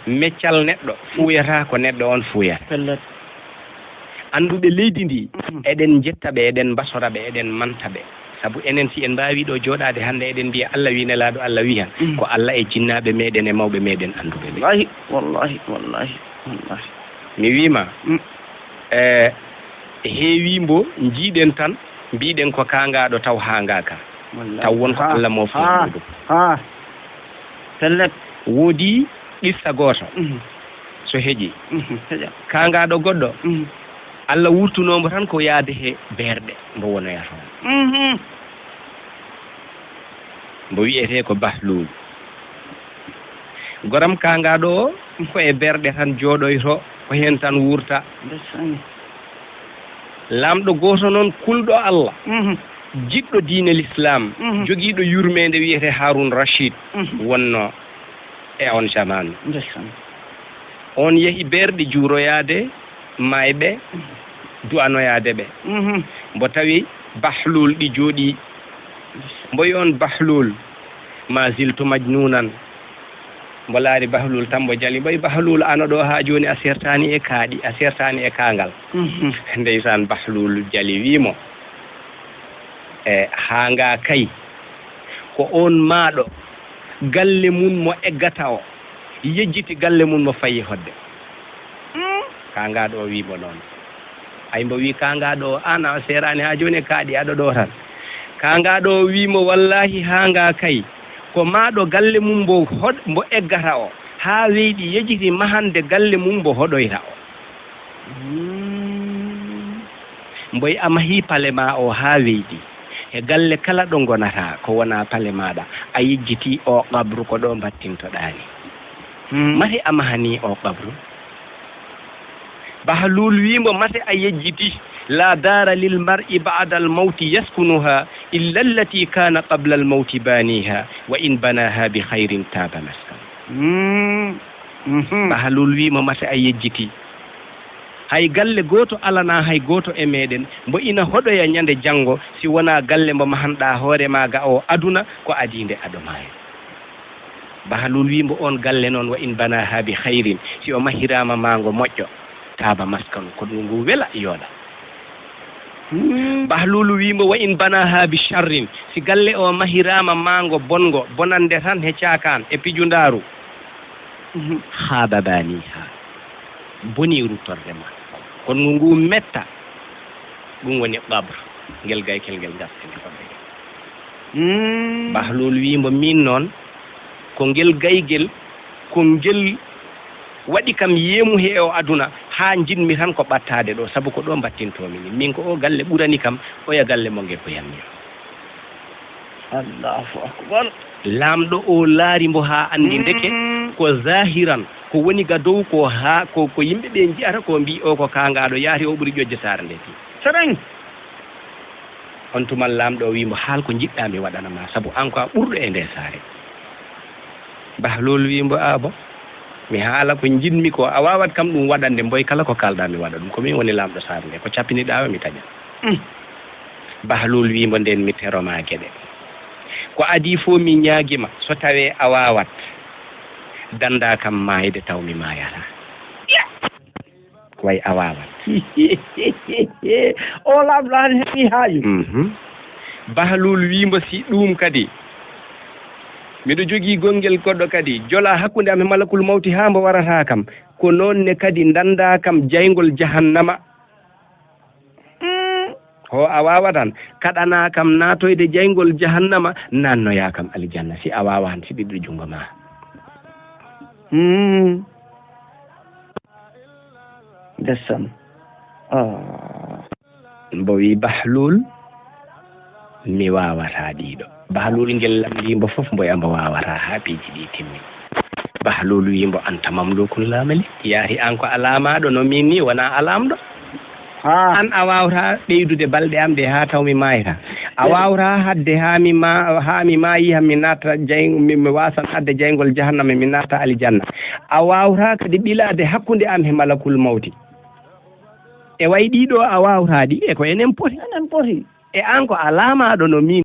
meccal neɗɗo fuuyata ko neɗɗo on fuuyata. Pellet. Annduɓe leydi ndi, eɗen njetta ɓe, eɗen mbasora ɓe, eɗen manta ɓe. Sabu enen, si en mbaawi ɗo jooɗaade hannde, eɗen mbiya Allah wi, Nelaaɗo Allah wi han, ko Allah e jinnaaɓe meɗen e mawɓe meɗen annduɓe ɓe. Wallahi, wallahi, wallahi, wallahi. Mi wiima, e heewi mbo njiiɗen tan, mbiɗen ko kaangaaɗo taw haangaaka. Wallahi. Taw won ko Allah moofti e muuɗum. Ha. Pellet. Woodi qissa gooto. Mhm. To heƴi. Mhm. Heƴa. Kaangaaɗo goɗɗo, mhm, Allah wurtunoo mbo tan ko yaade he beerɗe, mbo wonoya toon. Mhm. Mbo wiyetee ko Bahluul. Goram kaangaaɗo o, ko e beerɗe tan jooɗoytoo, ko heen tan wuurta. Ndeysaan. Laamɗo gooto noon, kulɗo Allah, mhm, jiɗɗo diine Lislaam, mhm, jogiiɗo yurmeende wiyetee Haaruun Rashiid, mhm, wonnoo e oon jamaanu. Ndeysaan. Oon yehi beerɗe juuroyaade maayɓe, mhm, du'anoyaade ɓe. Mhm. Mbo tawi Bahluul ɗi jooɗii. Mbo yi oon Bahluul, ma ziltu majnuunan. Mbo laari Bahluul tan mbo jali. Mbo yi Bahluul, ano ɗo haa jooni a sertaani e kaaɗi, a sertaani e kaangal. Mhm. Ndeysaan, Bahluul jali, wii mo, e, haa ngaa kay, ko oon maaɗo galle mum mo eggata o, yejjiti galle mum mo fayi hodde. Mm. Kaangaaɗo o wii mo noon. Ay, mbo wii kaangaaɗo o, aan a seeraani haa jooni e kaaɗi, aɗa ɗo tan. Kaangaaɗo o wii mo, wallaahi, haa ngaa kay, ko maaɗo galle mum mbo hod-, mbo eggata o, haa weyɗi yejiti mahande galle mum mbo hoɗoyta o. Mm. Mboy a mahii pale maa o haa weyɗi. He galle kala ɗo ngonataa, ko wonaa pale maaɗa, a yejjitii o qabru ko ɗo mbattintoɗaa ni. Mm. Mate a mahanii o qabru? Bahluul wii mbo, mate a yejjitii, "La daara lil mar'i ba'dal mawti yaskunuha illa allati kaana qablal mawti baaniha, wa in banaha bi khayrin taaba maskan." Mm. Mhm. Bahluul wii mo, mate a yejjitii. Hay galle gooto alanaa hay gooto e meeɗen mbo ina hoɗoya ñande janngo si wonaa galle mbo mahanɗaa hoore maa ga o aduna ko adii nde aɗo maaya. Bahluul wii mbo, oon galle noon, wa in banaha bi khayrin, si o mahiraama maango moƴƴo, taaba maskan, ko ɗum ngu wela yooɗa. Hmm. Bahluul wii mbo, wa in banaha bi sharrin, si galle o mahiraama maango bonngo, bonannde tan he caakaan e pijundaaru, mhm, khaaba baaniha, bonii ruttorde ma. Kono ngu metta, ɗum woni qabr, ngel gaykel ngel ngarten fodde. Hmm. Bahluul wii mbo, miin noon, ko ngel gaygel, ko ngel waɗi kam yeemu he o aduna, haa njiɗmi tan ko ɓattaade ɗo, sabu ko ɗo mbattintoomi ni. Min ko o galle ɓurani kam, oya galle mo nge ko yammi o. Allahu akbar. Laamɗo o laari mbo haa anndi ndeke, mm, ko zahiran, ko woni ga dow ko haa, ko, ko yimɓe ɓe nji'ata ko mbi o ko kaangaaɗo yaari o ɓuri ƴoƴde saare nde ti. Seren. On tuman laamɗo o wii mbo, haal ko njiɗɗaa mi waɗana ma, sabu an ko a ɓurɗo e nde saare. Bahluul wii mbo, a bon? Mi haala ko njiɗmi ko, a waawat kam ɗum waɗande, mboy kala ko kaalɗaa mi waɗa ɗum. Ko min woni laamɗo saare nde, ko cappiniɗaa o mi taƴa. Mm. Bahluul wii mbo, nden mi tero ma geɗe. Ko adii fof mi ñaagi ma, so tawee a waawat, danndaa kam maayde taw mi maayataa. Way a waawat. O laamɗo an heɓi haaju. Mhm. Bahluul wii mbo, si ɗuum kadi, miɗo jogii gonngel goɗɗo kadi, jola hakkunde am e malakul mawti haa mbo warata kam. Ko noon ne kadi danndaa kam jayngol jahannama. Mm. Ho a waawatan, kaɗanaa kam naatoyde jayngol jahannama, naannoyaa kam aljanna, si a waawaan, si ɓiɗɗo junngo ma. Mm. Ndesan. Ah. Mbo wii, Bahluul, mi waawataa ɗiɗo. Bahluul ngel lamndii mbo fof, mbo e mbo waawataa haa piiji ɗi timmi. Bahluul wii mbo, anta mamluukun laa malik. Yaari an ko a laamaaɗo no miin ni, wonaa a laamɗo. Haa. An a waawataa ɓeydude balɗe am ɗe haa taw mi maayata. A waawataa haɗde haa mi ma-, haa mi maayi, haa mi naata jay-, mi, mi waasan haɗde jayngol jahannama, mi naata aljanna. A waawataa kadi ɓilaade hakkunde am e malakul mawti. E way ɗiɗo a waawtaa ɗi, e ko enen poti. Enen poti. E an ko a laamaaɗo no miin.